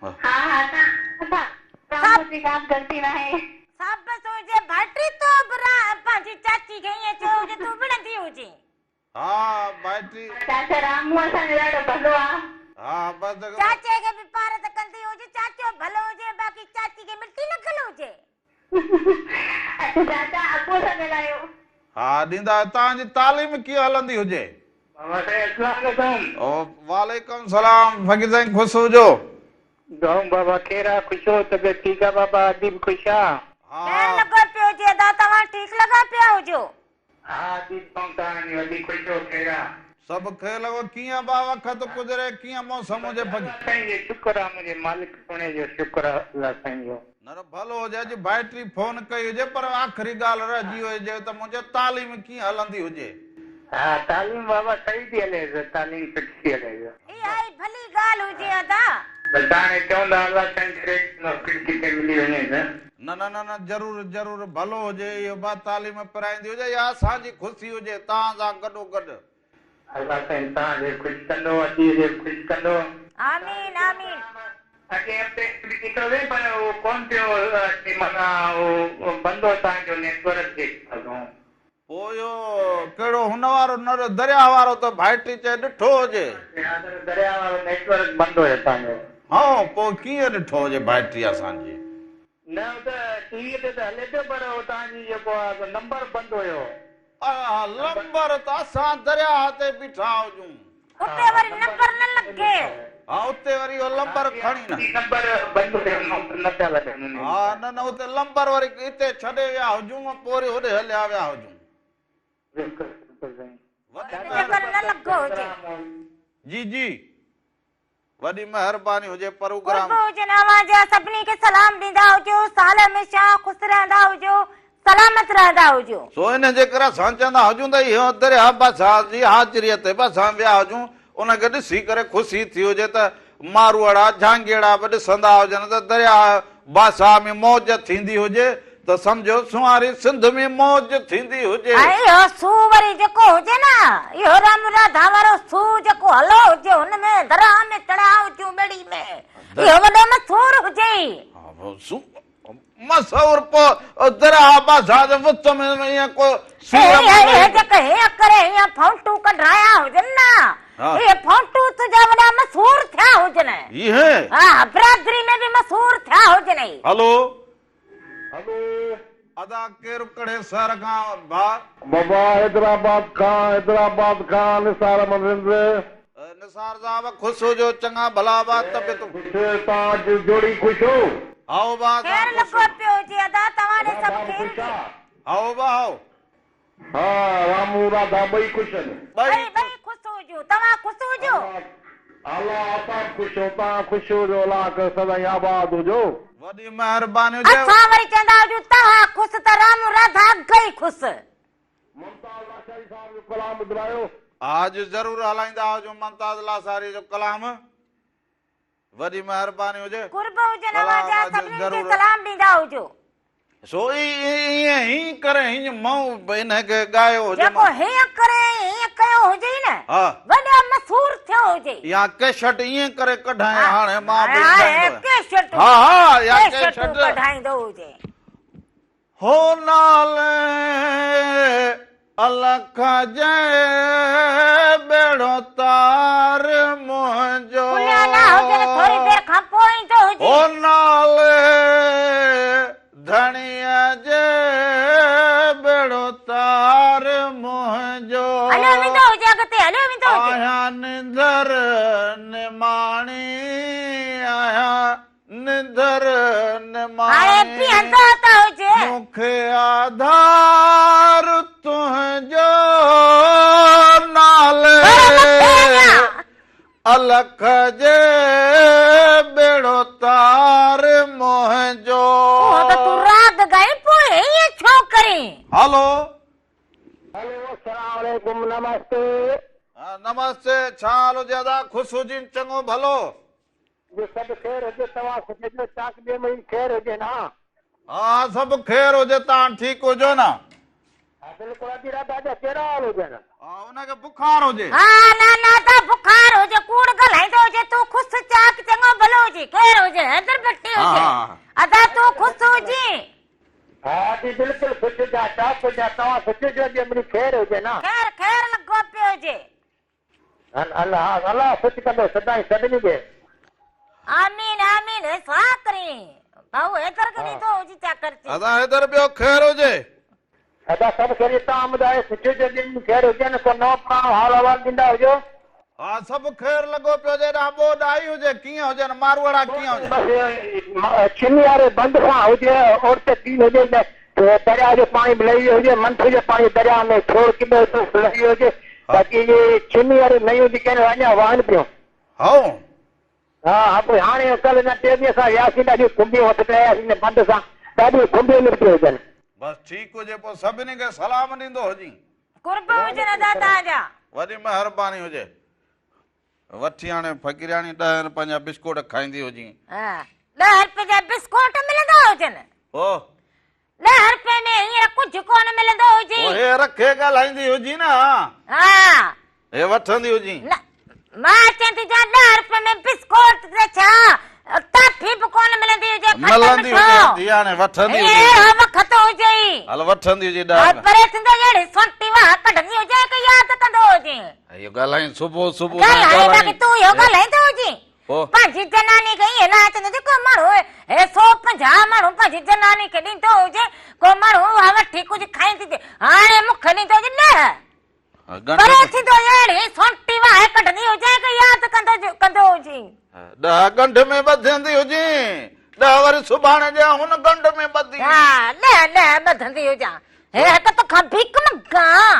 E: ها ها توهان رامو جي ڪا به غلطي ناهي.
B: شابس هجي ڀائٽي تو به پنهنجي چاچي کي ائين چيو هجي تون وڙهندي هجين.
A: ها ڀائٽي.
E: چاچا رامو اسان جو ڏاڍو ڀلو آ.
A: ها بس.
B: چاچي کي به پارت ڪندي هجي چاچو ڀلو هجي باقي چاچي کي مٽي لڳل هجي.
E: اڇا چاچا ابو سان ڳالهايو.
A: ها ڏيندا توهان جي تعليم ڪيئن هلندي هجي.
D: بابا سائين اسلام عليڪم.
A: وعليڪم سلام فقير سائين خوش هجو.
D: دعائون بابا خير آ خوش هو طبيعت ٺيڪ آ بابا ادي به خوش آ.
B: خير لڳو پيو هجي ادا توهان ٺيڪ لڳا پيا هجو.
D: ها ادي دعائون توهان جون ادي خوش هو خير آ.
A: سڀ خير لڳو ڪيئن با وقت گذري ڪيئن موسم هجي فقير.
D: الله سائين جو شڪر آ منهنجي مالڪ سهڻي جو شڪر آ الله سائين جو.
A: نه نه ڀلو هجي اڄ ڀائٽي فون ڪئي هجي پر آخري ڳالهه رهجي وئي هجي ته منهنجي تعليم ڪيئن هلندي هجي.
D: ها تعليم بابا صحيح ٿي هليس تعليم سٺي ٿي هليس.
B: اها ئي ڀلي ڳالهه هجي ادا.
D: بس هاڻي چوندا الله سائين ڪري نوڪري ڪٿي ملي وڃي ته.
A: نه نه نه نه ضرور ضرور ڀلو هجي اهو با تعليم پرائيندي هجي يا اسان جي خوشي هجي توهان سان گڏو گڏ.
D: الله سائين توهان کي خوش ڪندو ادي کي به خوش ڪندو.
B: آمين آمين.
D: اڳئين هفتي به ڏٺو سين پر اهو ڪون پيو اچي معنيٰ اهو بند هو توهان جو نيٽ ورڪ جي حساب.
A: پوء اهو ڪهڙو هن وارو نه درياهه وارو ته ڀائٽي چئي ڏٺو هجي.
D: ها ته درياهه وارو نيٽ ورڪ بند هيو توهان جو.
A: هائو پوء ڪيئن ڏٺو هجي ڀائٽي اسان جي.
D: نه هو ته ٽي وي تي ته هلي پيو پر هو توهان جي جيڪو آهي سو نمبر بند هيو.
A: اها لمبر ته اسان درياهه تي بيٺا هجون.
B: اتي وري نمبر نه لڳي.
A: ها اتي وري اهو لمبر کڻي نه.
D: نمبر بند هيو نمبر نه پيا لڳن.
A: ها نه نه اتي لمبر وري اتي ڇڏي ويا هجون پوء وري هوڏي هليا ويا هجون.
D: بلڪل بلڪل سائين.
A: وڏي
B: چڪر نه لڳو هجي.
A: جي جي وڏي مهرباني هجي پروگرام.
B: قرب هجن اوهان جا سڀني کي سلام ڏيندا هجو سال هميشه خوش رهندا هجو سلامت رهندا هجو.
A: سو ان جي ڪري اسان چوندا هجون ته اهو درياهه بادشاهه جي حاضريء تي به اسان ويا هجون ان کي ڏسي ڪري خوشي ٿي هجي ته ماروئڙا جهانگيئڙا به ڏسندا هجن ته درياهه بادشاهه ۾ موج ٿيندي هجي ته سمجهو سنواري سنڌ ۾ موج ٿيندي هجي.
B: ۽ اهو سو وري جيڪو هجي نه، اهو رام راڌا وارو سو جيڪو هلو هجي هن ۾ درياهه ۾ چڙهيا هجون ٻيڙي ۾، اهو وڏو مشهور هجي.
A: مشهور پوء درياهه بادشاهه جي وچ ۾ ائين ڪو سور
B: اهي اهي جيڪي هيئن ڪري هيئن فونٽون ڪڍرايا هجن نه، اهي فونٽون تنهنجا وڏا مشهور ٿيا هجن.
A: اهي؟
B: ها، برادري ۾ به مشهور ٿيا هجن.
A: هلو.
F: هلو.
A: ادا ڪير ڪهڙي شهر کان ڀاء.
F: بابا حيدرآباد کان حيدرآباد کان نثار احمد رند.
A: نثار صاحب خوش هجو چڱا ڀلا ڀا طبيعتون.
F: خوش توهان جي جوڙي خوش هو.
A: هائو ڀا اسان
B: خير
A: خوش.
B: لڳو پيو هجي ادا توهان ڏي سڀ
F: راڌا به
B: خير
F: خوش
B: هجي.
F: آ.
A: هائو ڀا هائو.
F: ها رامو راڌا ٻئي خوش آهن.
A: ٻئي
B: ٻئي ٻئي خوش هجو توهان خوش هجو.
F: الله اسان به خوش هون توهان خوش هجو الله ڪري سدائين آباد هجو.
A: وڏي مهرباني هجي.
B: اسان وري چوندا هجون توهان خوش ته رامو راڌا اڳ ئي خوش.
F: ممتاز لاشاري صاحب جو ڪلام ٻڌرايو.
A: اڄ ضرور هلائيندا هجون ممتاز لاشاري جو ڪلام. وڏي مهرباني هجي.
B: قرب هجن اوهان جا
A: ڪلام اڄ
B: سڀني کي
A: ضرور.
B: سلام ڏيندا هجو.
A: سو ائين هين ڪري هينئن مئو به انهي کي ڳايو هجي.
B: جيڪو هينئن ڪري ۽ هينئن ڪيو هجئي نه
A: ها.
B: وڏو مشهور ٿيو هجئي.
A: يا ڪيشٽ ائين ڪري ڪڍائين هاڻي مان به
B: ها
A: ٻڌائيندو.
B: ڪيشٽون
A: ها ها يا
B: ڪيشٽون
A: ڪيشٽ.
B: ڪڍائيندو هجي.
A: هو نالي الک جي ٻيڙو تار منهنجو.
B: کليا نه هجن ٿوري دير کان پوء ايندو هجي.
A: هو نالي ڌڻيء جي ٻيڙو تار منهنجو.
B: هليو ويندو هجي اڳتي هليو ويندو هجي.
A: آهيان نڌر نماڻي آهيان نڌر نماڻي.
B: هاڻي بيهندا ته هجي.
A: مون کي آڌار تنهنجو نالي. الک جي ٻيڙو تار منهنجو.
B: اهو ته تون راڳ ڳائين پوء ائين ڇو ڪرين.
A: هلو.
D: هلو السلام عليڪم نمستي.
A: نمستي ڇا حال هجي ادا خوش هجين چڱو ڀلو.
D: جي سڀ خير هجي توهان سڀ جو چاڪ ڏي مئي خير هجي نه.
A: ها سڀ خير هجي توهان ٺيڪ هجو نه.
D: ها بلڪل ادي راڌا جا ڪهڙا حال هجن.
A: ها ان کي بخار هجي.
B: ها نه نه ادا بخار هجي ڪوڙ ڳالهائيندو هجي تون خوش چاڪ چڱو ڀلو هجي خير هجي حيدر ڀٽي هجي ادا تون خوش هجين.
D: ها ادي بلڪل خوش هجان چاڪ هجان توهان خوش هجو ادي امڙي خير هجي نه.
B: خير خير لڳو. لڳو پيو هجي.
F: الله الله خوش ڪندو سدائين سڀني کي.
B: آمين آمين هي سا ڪرين ڀائو حيدر کي ڏيندو هجي چاڪر چي.
A: ادا حيدر ٻيو خير هجي.
F: ادا سڀ خيريت توهان ٻڌايو سٺيون چڱيون به خير هجن ڪو نئون پراڻو حال احوال ڏيندا هجو.
A: ها سڀ خير لڳو پيو هجي هيڏانهن ٻوڏ آئي هجي ڪيئن هجن ماروئڙا ڪيئن هجن.
F: بس ڇني واري بند کان هجي اوڙتي پيل هجي ته درياء جو پاڻي به لهي ويو هجي منٿ جو پاڻي درياء ۾ ڇوڙ ڪيڏو هجي لهي ويو هجي باقي اهي ڇني واريون نيون جيڪي آهن اڃا وهن پيون.
A: هائو.
F: ها ها پوء هاڻي ڪلهه نه ٽي ڏينهن اسان وياسين ڏاڍيون کنڀيون هٿ ڪري آياسين ان بند سان ڏاڍيون کنڀيون نڪتيون هجن.
A: بس ٺيڪ هجي پوء سڀني کي سلام ڏيندو هجين.
B: قرب هجن ادا توهان جا.
A: وڏي مهرباني هجي. وٺي هاڻي فقيرياڻي ڏهه رپين جا بسڪوٽ کائيندي هجين.
B: ها ڏهه رپين جا بسڪوٽ ملندا هجن.
A: پوء.
B: ڏهه رپين ۾ هينئر ڪجهه ڪونه ملندو هجي.
A: پوء هي رکي ڳالهائيندي هجين نه.
B: ها.
A: هي وٺندي هجين.
B: نه مان چوان ٿي جا ڏهه رپين ۾ بسڪوٽ ته ڇا ٽافي به ڪونه ملندي هجي کٽ
A: ملندي
B: مٺو.
A: هجي ڌياڻي وٺندي هجي.
B: اهڙو وقت هجي.
A: هل وٺندي هجي ڏهه
B: ها پري ٿيندو اهڙي سونٽي واهه ڪڍندي هجي ڪي ياد ڪندو هجين.
A: اهو ڳالهائين صبح صبح
B: ڳالهائين باقي تون اهو ڳالهائيندو هجين. پنهنجي جناني کي ائين نه چوندو هجي ڪو ماڻهو هي 150 ماڻهو پنهنجي جناني کي ڏيندو هجي ڪو ماڻهو اها وٺي ڪجهه کائيندي هجي هاڻي مون کي ڏيندو هجي ڏهه پري ٿيندو اهڙي سونٽي واهه ڪڍندي هجي ڪي ياد ڪندو ڪندو هجي.
A: ڏهه ڳنڍ ۾ ٻڌندي هجي ڏهه وري سڀاڻي ڏيان هن ڳنڍ ۾ ٻڌي.
B: ها ڏهه ڏهه ٻڌندي هجان هي هڪ توکان ڀيڪ منگان.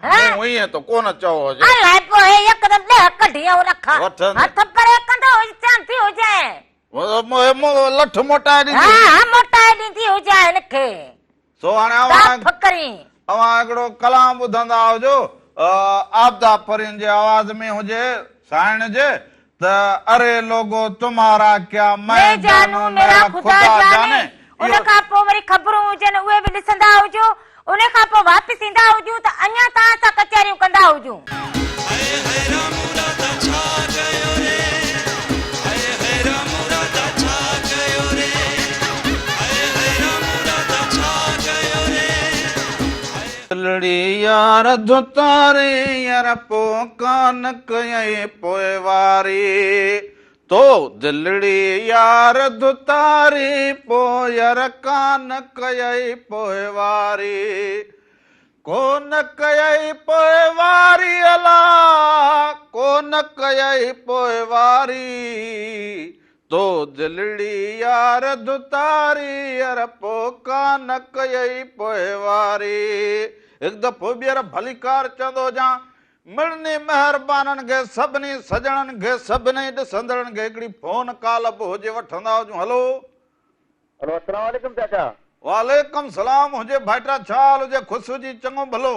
A: مون ائين ته ڪونه چيو هجي.
B: الائي پوء هي يڪدم ڏهه ڪڍي ۽ ان کان هٿ پري ڪندو هجي چاندي هجي.
A: لٺ موٽائي ڏيندي
B: هجي. ها ها موٽائي ڏيندي هجي هن کي.
A: سو هاڻي اوهان هڪڙو ڪلام ٻڌندا هجو عابده پرين جي آواز ۾ هجي سائڻ جي ته اري لوگو تمهارا ڪيا
B: مين جانون ميرا خدا جاني. ان کان پوء وري خبرون هجن اهي به ڏسندا هجو ان کان پوء واپس ايندا هجون ته اڃا توهان سان ڪچهريون ڪندا هجون.
C: هئي هئي رامو راڌا ڇا ڪيو ري هئي هئي رامو راڌا ڇا ڪيو ري هئي هئي رامو راڌا ڇا ڪيو ري هئي.
A: دلڙي يار ڌتاري يار پو ڪان ڪيائين پوء واري تو دلڙي يار ڌتاري پو يار ڪان ڪيائين پوء واري ڪو نه ڪيائين پوء واري الا ڪو نه ڪيائين پوء واري تو دلڙي يار ڌتاري يار پو ڪان ڪيئي پوئواري. هڪ دفعو ٻيهر ڀليڪار چوندو هجان مڙني مهربانن کي سڀني سڄڻن کي سڀني ڏسندڙن کي هڪڙي فون ڪال به هجي وٺندا هجون هلو.
F: هلو السلام عليڪم چاچا.
A: وعليڪم سلام هجي ڀائٽا ڇا حال هجي خوش هجي چڱو ڀلو.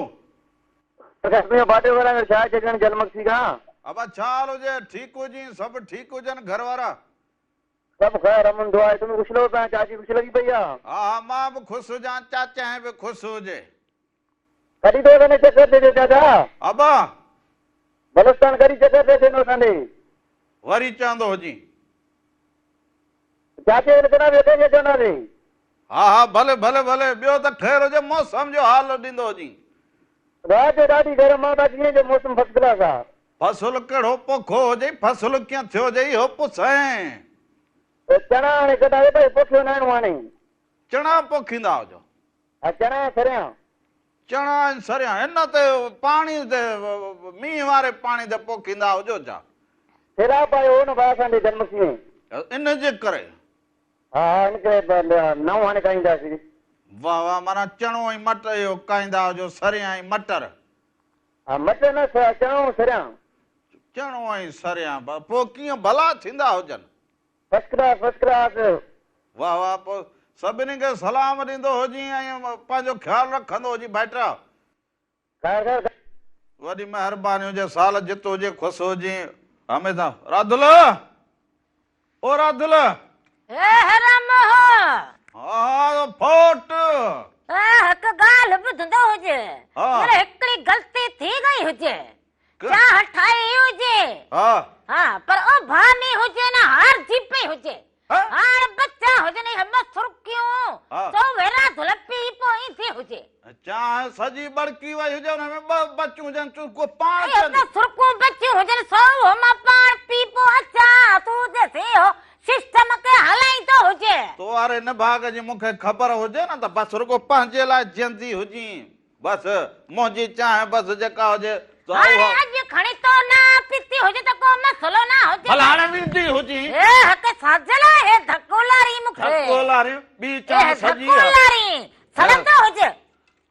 F: چاچا تنهنجو ڀاٽيو ڳالهايان ٿو شاهه ڇڄڻ جلمگسي کان.
A: ابا ڇا حال هجي ٺيڪ هجين سڀ ٺيڪ هجن گهر وارا.
F: سڀ خير امن دعا آهي تون به خوش لڳو پيو آهين چاچي خوش لڳي پئي آ.
A: ها ها مان به خوش هجان چاچهين به خوش هجي.
F: ڪڏهن ٿو اسان ڏي چڪر تي اچين چاچا.
A: ابا.
F: بلوچستان ڪڏهن چڪر تي اچين ٿو اسان ڏي.
A: وري چوندو هجين.
F: چاچي کي چونداسين ڪنهن کي چونداسين.
A: ها ها ڀلي ڀلي ڀلي ٻيو ته خير هجي موسم جو حال ڏيندو هجين.
F: رات جو ڏاڍي گرم آ باقي ڏينهن جو موسم فرسٽ ڪلاس آ.
A: فصل ڪهڙو پوکو هجئي فصل ڪيئن ٿيو هجئي اهو پڇين.
F: چڻا هاڻي ڪڍايو ڀائي پوکيو ناهن هاڻي.
A: چڻا پوکيندا هجو.
F: ها چڻا ۽ سريان.
A: چڻا ۽ سريان هن تي پاڻي تي مينهن واري پاڻي تي پوکيندا هجو ڇا.
F: سيلاب آيو هو نه ڀاء اسان ڏي جنمسي ۾.
A: ان جي ڪري.
F: ها ها ان ڪري نئون هاڻي ڪاهينداسين.
A: واه واه معنيٰ چڻو ۽ مٽ اهو ڪاهيندا هجو سريان ۽ مٽر.
F: ها مٽر نه چڻو ۽ سريان.
A: چڻو ۽ سريان پوء ڪيئن ڀلا ٿيندا هجن.
F: First class first class.
A: واه واه پوء سڀني کي سلام ڏيندو هجين ۽ پنهنجو خيال رکندو هجين ڀائٽا.
F: خير خير.
A: وڏي مهرباني هجي سال جت هجي خوش هجين هميشه راڌل او راڌل.
B: اي حرام هو.
A: ها ڦوٽ.
B: اي هڪ ڳالهه ٻڌندو هجي.
A: ها.
B: يار هڪڙي غلطي ٿي گئي هجي. چانهه ٺاهي هجي.
A: ها.
B: ها پر او ڀامي هجي نه هارجي پئي هجي. هاڻ ٻچا هجن اهي ٻه سرڪيون. سو ويرا ڌل پي پوء ايندي هجي.
A: چانهه چانهه سڄي ٻڙڪي وئي هجي ان ۾ ٻه بچيون هجن تون ڪو پاڻ
B: اهي
A: پيئندين.
B: ٻه سرڪون بچيون هجن سو اهو مان پاڻ پي پوء اچان تون جيسين اهو سسٽم کي هلائيندو هجين.
A: تو واري نڀاڳ جي مون کي خبر هجي نه ته بس رڳو پنهنجي لاء جيئندي هجين بس منهنجي چانهه بس جيڪا هجي ته
B: هاڻي
A: اها.
B: اڄ کڻي تو نه پيتي هجي ته ڪو مسئلو نه هجي.
A: ڀلا هاڻي ويندي هجين.
B: اي حق ساجل اهي ڌڪو لارين مون کي.
A: ڌڪو لارين ٻي چانهه
B: اهي
A: سڄي.
B: ڌڪو لارين سڙندو هجي.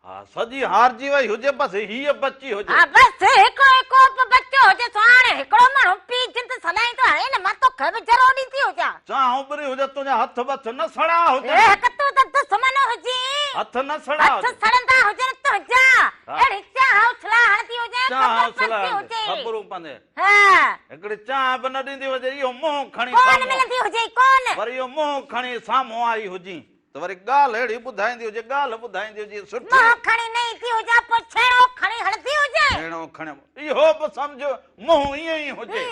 A: ها سڄي هارجي وئي هجي بس هيء بچي هجي.
B: ها بس هڪڙو ئي ڪوپ بچيو هجي سو هاڻي هڪڙو ماڻهو پي جند سڏائيندو آهي نه مان توکي به ذرو ڏيندي هجان.
A: چانهه اٻري هجي تنهنجا هٿ ٻٿ نه سڙيا هجن.
B: اي هڪ تون ته دشمن هجين.
A: هٿ نه سڙيا
B: هٿ
A: هجن.
B: سڙندا هجن تنهنجا. اهڙي چانهه اڇلا هڻندي هجين
A: چانهه
B: خبر
A: اڇلا
B: پوندي
A: هڻندي
B: هجي.
A: خبرون پوندي.
B: ها.
A: هڪڙي چانهه به نه ڏيندي هجي اهو منهن کڻي
B: ڪونه
A: سامهون.
B: ملندي هجئي ڪونه.
A: وري اهو منهن کڻي سامهون آئي هجين. ته وري ڳالهه اهڙي ٻڌائيندي هجي، ڳالهه ٻڌائيندي هجي سٺي.
B: منهن کڻي نه ايندي هجان پوء ڇيڻو کڻي هڻندي هجي.
A: ڇيڻو کڻي اهو به سمجهه منهن ائين ئي هجي.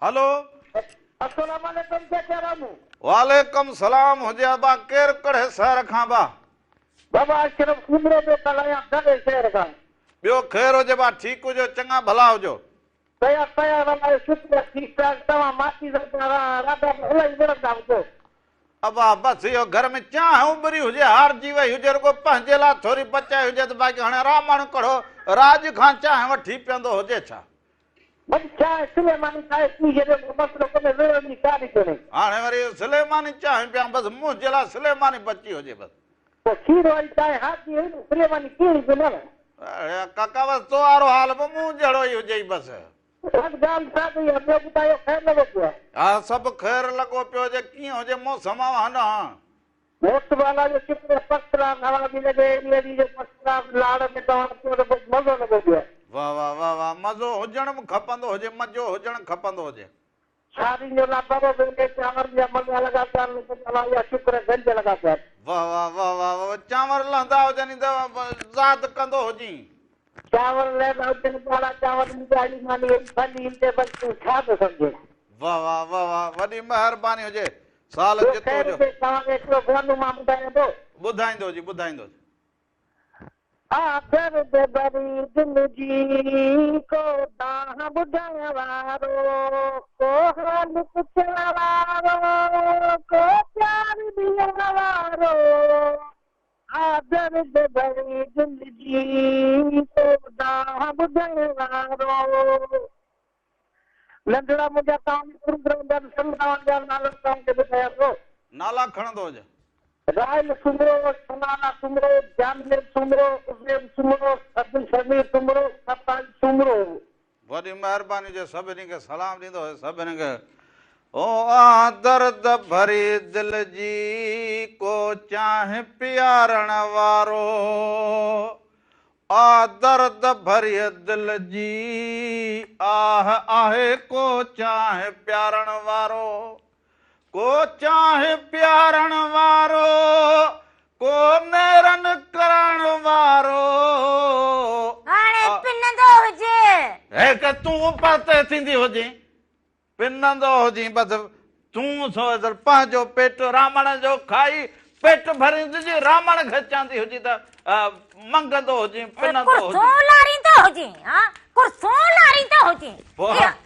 A: هلو.
F: السلام عليڪم چاچا رامو.
A: وعليڪم سلام هجي ابا ڪير ڪڙهي شهر کان با.
F: بابا اشرف سومرو پيو ڳالهايان ڪڙهي شهر کان.
A: ٻيو خير هجي با ٺيڪ هجو چڱا ڀلا هجو.
F: ڪيا ڪيا والله شڪريه ٺيڪ ٺاڪ توهان ماٽي سان راڌا به الائي وڙهندا هجو.
A: ابا بس اهو گهر ۾ چانهه اٻري هجي هارجي وئي هجي رڳو پنهنجي لاء ٿوري بچائي هجي ته باقي هاڻي رامڻ ڪڙهو راڄ کان چانهه وٺي پيئندو هجي ڇا؟
F: ڀڄ چانهه سليماني کائي پي ڇڏيو ڪو مسئلو ڪونهي وڙهڻ جي ڪا به ڪونهي.
A: هاڻي وري سليماني چانهه پيان بس منهنجي لاء سليماني بچي هجي بس.
F: پوء کير واري چانهه هارجي وئي نه سليماني ڪهڙي به نه.
A: اڙي ڪاڪا بس تو وارو حال به مون جهڙو ئي هجئي بس.
F: بس ڳالهه ساڳي آهي ٻيو ٻڌايو خير لڳو پيو آهي.
A: ها سڀ خير لڳو پيو هجي ڪيئن هجي موسم اوهان ڏانهن.
F: موسم الله جو شڪر آهي فرسٽ ڪلاس هوا پئي لڳي اهڙي جو فرسٽ ڪلاس لاڙ ۾ توهان اچو ته بس مزو لڳو پيو آهي.
A: واه واه واه واه مزو هجڻ به کپندو هجي مزو هجڻ کپندو هجي.
F: سارين جو لابارو ويندي چانورن جا مزا لڳا پيا آهن لطف الله جا شڪر گنج لڳا پيا آهن.
A: واه واه واه واه واه چانور لهندا هجن ته زاد ڪندو هجين.
F: چانور لهندا هجن ڳاڙها چانور ٻڌائي ماني اهڙي ڀلي هجي بس تون ڇا ٿو سمجهين.
A: واه واه واه واه وڏي مهرباني هجي سال
F: ٻيو
A: جتو
F: خير
A: جو.
F: هجي توهان کي هڪڙو گانو مان ٻڌايان ٿو.
A: ٻڌائيندو هجي ٻڌائيندو هجي.
F: آ درد ڀري دل جي ڪو دانهن ٻڌڻ وارو، ڪو حال پڇڻ وارو، ڪو پيار ڏيڻ وارو. آ درد ڀري دل جي ڪو دانهن ٻڌڻ وارو. ننڍڙا منهنجا توهان جي پروگرام جا ڏسن توهان جا نالا توهان کي ٻڌايان ٿو.
A: نالا کڻندو هج.
F: راحيل سومرو، ثناءالله سومرو، جانزيب سومرو، عزيب سومرو، عبدالشمير سومرو، سرتاج سومرو.
A: وڏي مهرباني هجي سڀني کي سلام ڏيندو هجي سڀني کي او آ درد ڀري دل جي ڪو چانهه پيارڻ وارو آ درد ڀريء دل جي آهه آهي ڪو چانهه پيارڻ وارو ڪو چانهه پيارڻ وارو ڪو نيرن ڪرڻ وارو.
B: هاڻي پنندو هجي.
A: هيڪ تون پرتي ٿيندي هجين. پنندو هجين بس تون سو اصل پنهنجو پيٽ رامڻ جو کائي پيٽ ڀريندي هجين رامڻ کي چوندي هجين ته منگندو هجين پنندو هجين.
B: ڪرسون لاريندو هجين ها ڪرسون لاريندو هجين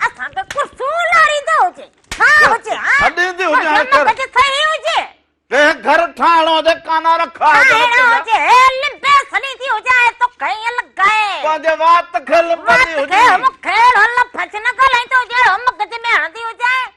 B: اسان کي ڪرسون لاريندو هجين ها هجي ها
A: ڇڏيندي هجين هاڻي ڪر
B: مغز صحيح هجي.
A: ڪنهن گهر ٺاهڻو هجي ڪانا رکا هجن
B: ٺاهڻو هجي لنبي سڏيندي هجانء توکي ائين لڳائي.
A: پنهنجي وات کي لنبندي هجين.
B: وات کي مون کي اهڙو لفظ نه ڳالهائيندو هجي اهڙو مغز ۾ هڻندي هجانء.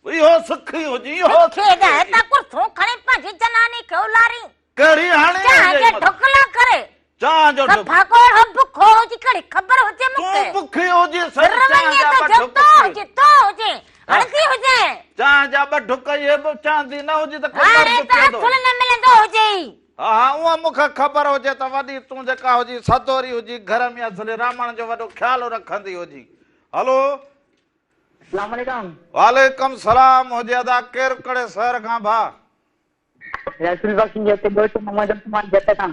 A: اهو سکي هجين اهو
B: سکي هجين هتان ڪرسون کڻي پنهنجي جناني کي الارين.
A: ڪهڙي هڻي
B: چانهه
A: هجئي
B: جي
A: مت.
B: ڍڪلا ڪري.
A: چانهه جو ڍڪ.
B: صفا ڪو اهڙو بکو هجي ڪهڙي خبر هجي مون کي.
A: تون بکي هجين سڄي
B: ڦر
A: چانهه
B: وڃي
A: جا
B: ته
A: ٻه
B: جو
A: ڍڪ
B: تو
A: پي.
B: هجين تو هجين هڻندي هجين.
A: چانهه جا ٻه ڍڪ اهي به چاهندي نه هجي ته ڪو
B: هاڻي
A: مرد
B: ته
A: پيئندو.
B: اصل نه ملندو هجئي.
A: ها ها اها مون کي خبر هجي ته وڏي تون جيڪا هجين سدوري هجين گهر ۾ اصلي رامڻ جو وڏو خيال رکندي هجين. هلو.
F: اسلام عليڪم.
A: وعليڪم سلام هجي ادا ڪير ڪڙي شهر کان ڀاء.
F: رسول بخش جي هتي ڳوٺ محمد عثمان جت کان.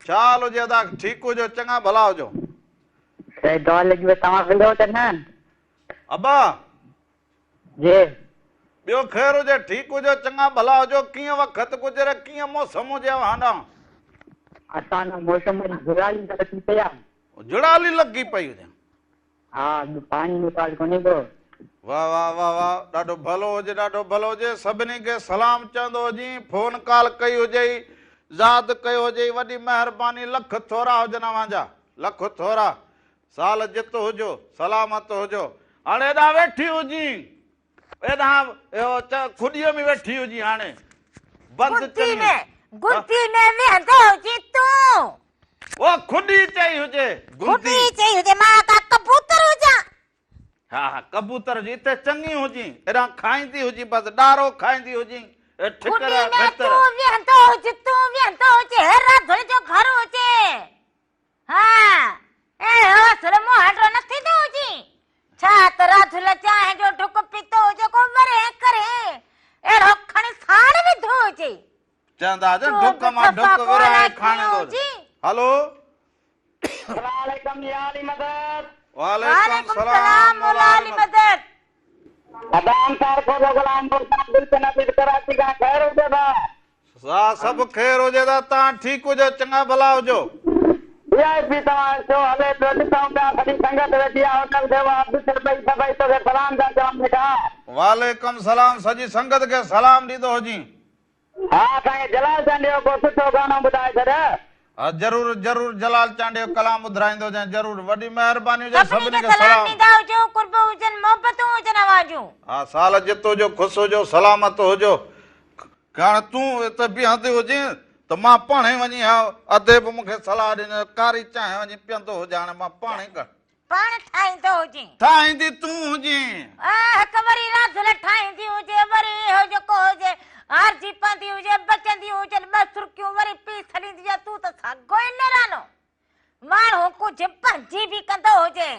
A: ڇا حال هجي ادا ٺيڪ هجو چڱا ڀلا هجو.
F: سائين دعا لڳي وئي توهان وڙهو ته نه.
A: ابا.
F: جي.
A: ٻيو خير هجي ٺيڪ هجو چڱا ڀلا هجو ڪيئن وقت گذري ڪيئن موسم هجي اوهان ڏانهن.
F: असां मौसम जुड़ाली लॻी पई आहे।
A: जुड़ाली लॻी पई हुजे।
F: हा, पाणी निकाल कोन्हे को।
A: वाह वाह वाह वाह, ॾाढो भलो हुजे, ॾाढो भलो हुजे। सभिनी खे सलाम चवंदो हुजी, फोन कॉल कई हुजे, यादि कयो हुजे, वॾी महिरबानी, लख थोरा हुजनि अव्हांजा, लख थोरा। साल जित हुजो, सलामत हुजो। हाणे हेॾां वेठी हुजी, हेॾां इहो खुॾीअ में वेठी हुजी, हाणे बंदि
B: गुंथी में, गुंथी में वेहंदो हुजी तूं।
A: ओ खुॾी चई हुजे,
B: खुॾी चई हुजे, मां का कबूतर हुजां।
A: हा हा, कबूतर जी हिते चङी हुजी, हेॾां खाईंदी हुजी, बसि ॾारो खाईंदी हुजी, ठिकर
B: तूं वेहंदो हुजे, तूं वेहंदो हुजे, हे राधुल जो घर हुजे। हा, ए हौसलो मुहांडो न थींदो हुजी। छा त राधुल चांहि जो ढुक पीतो हुजे, को वरे करे अहिड़ो खणी साण विधो हुजे।
A: चवंदा हुजनि ढुक मां ढुक विराए खाणींदो हुजे। हलो,
F: सलाम या अली मदद।
A: वालेकुम सलाम
B: मौला अली मदद।
F: अदाम सार को गुलामपुर साहब दिल से नबी कराची का खैर हुजे बा।
A: सा सब खैर हुजे ता तव्हां ठीकु हुजो, चङा भला हुजो।
F: वीआईपी तव्हां शो हले पियो, ॾिसूं पिया, सॼी संगत वेठी आहे, होटल ते अब्दुल भाई सभई तोखे सलाम था चवनि वेठा।
A: वालेकुम सलाम, सॼी संगत खे सलाम ॾींदो हुजी।
F: हा, असांखे जलाल चांडियो को सुठो गाणो ॿुधाए छॾ।
A: हा, ज़रूरु ज़रूरु जलाल चांडियो कलाम ॿुधाईंदो हुजांइ, ज़रूरु। वॾी महिरबानी हुजे,
B: सभिनी खे सलाम ॾींदा हुजो, कुर्ब हुजनि, मोहबतूं हुजनि अव्हां जूं।
A: हा, साल जित हुजो, ख़ुशि हुजो, सलामत हुजो। हाणे तूं हिते बीहंदी हुजी त मां पाण ई वञी हा, अधे बि मूंखे सलाह ॾिनी, कारी चांहि वञी पीअंदो हुजां, हाणे मां पाण ई
B: पाण ठाहींदो हुजी।
A: ठाहींदी तूं हुजी।
B: हिकु वरी राधुल ठाहींदी हुजे, वरी इहो जेको हुजे हारजी पवंदी हुजे, बचंदी हुजनि ॿ सुर्खियूं, वरी पी छॾींदी हुजे। तूं त साॻो ई निरानो माण्हू, कुझु पंहिंजी बि कंदो हुजे,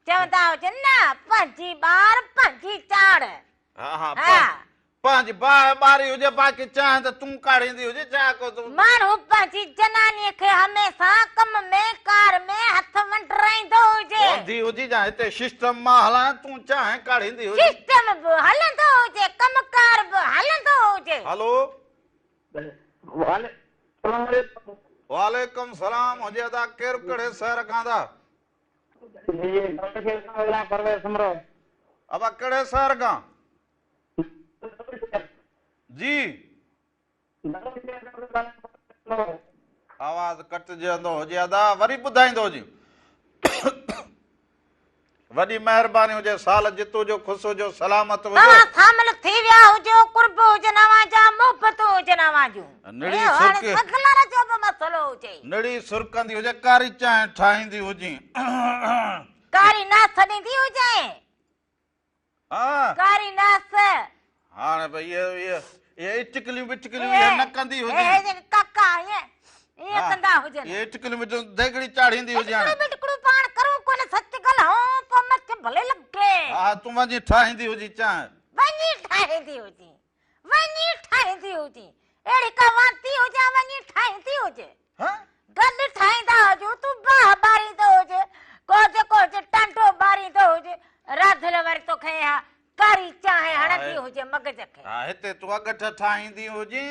B: चवंदा हुजनि न, पंहिंजी ॿार पंहिंजी चाड़।
A: हा हा, पंहिंजी बाहि ॿारी हुजे, बाक़ी चांहि त तूं काढ़ींदी हुजे, छा को तूं।
B: माण्हू पंहिंजी जनानीअ खे हमेशा कम में कार में हथ वंडराईंदो हुजे।
A: वंदी हुजी जा हिते सिस्टम मां हलायां, तूं चांहि काढ़ींदी हुजे।
B: सिस्टम बि हलंदो हुजे, कम कार बि हलंदो हुजे।
A: हलो, वालेकुम सलाम हुजे अदा, केरु कहिड़े शहर खां था? अबा कहिड़े शहर खां? जी, आवाज़ कटिजंदो हुजे अदा, वरी ॿुधाईंदो हुजी। वॾी महिरबानी हुजे, साल जित हुजो, ख़ुशि हुजो, सलामत हुजो।
B: तव्हां शामिल थी विया हुजो, कुर्ब हुजनि अव्हां जा, मोहबतूं हुजनि अव्हां जूं।
A: निड़ी सुर्क
B: सगलर जो बि मसइलो हुजे।
A: निड़ी सुरकंदी हुजे, कारी चांहि ठाहींदी हुजी।
B: कारी नास ॾींदी हुजे।
A: हा,
B: कारी नास।
A: हाणे भई इहे इहे इटकलियूं बिटकलियूं इहे न कंदी हुजे।
B: इहे जेके काका इहे इहे कंदा हुजनि।
A: इहे इटकलियूं बिटकलियूं देगड़ी चाढ़ींदी हुजे। हाणे
B: बिटकड़ू पाण करूं कोन, सच ॻाल्हाऊं पोइ मथ भले लॻे।
A: हा, तूं वञी ठाहींदी हुजी चांहि।
B: वञी ठाहींदी हुजी, वञी ठाहींदी हुजी, अहिड़ी का वांती हुजे, वञी ठाहींदी हुजे।
A: हा,
B: गॾु ठाहींदा हुजूं, तूं बाहि ॿारींदो हुजे, को जेको हुजे टांडो ॿारींदो हुजे, राधुल वरी तोखे इहा कारी चांहि हणंदी हुजे मग़ज़ खे।
A: हा, हिते तूं अॻठ ठाहींदी हुजी,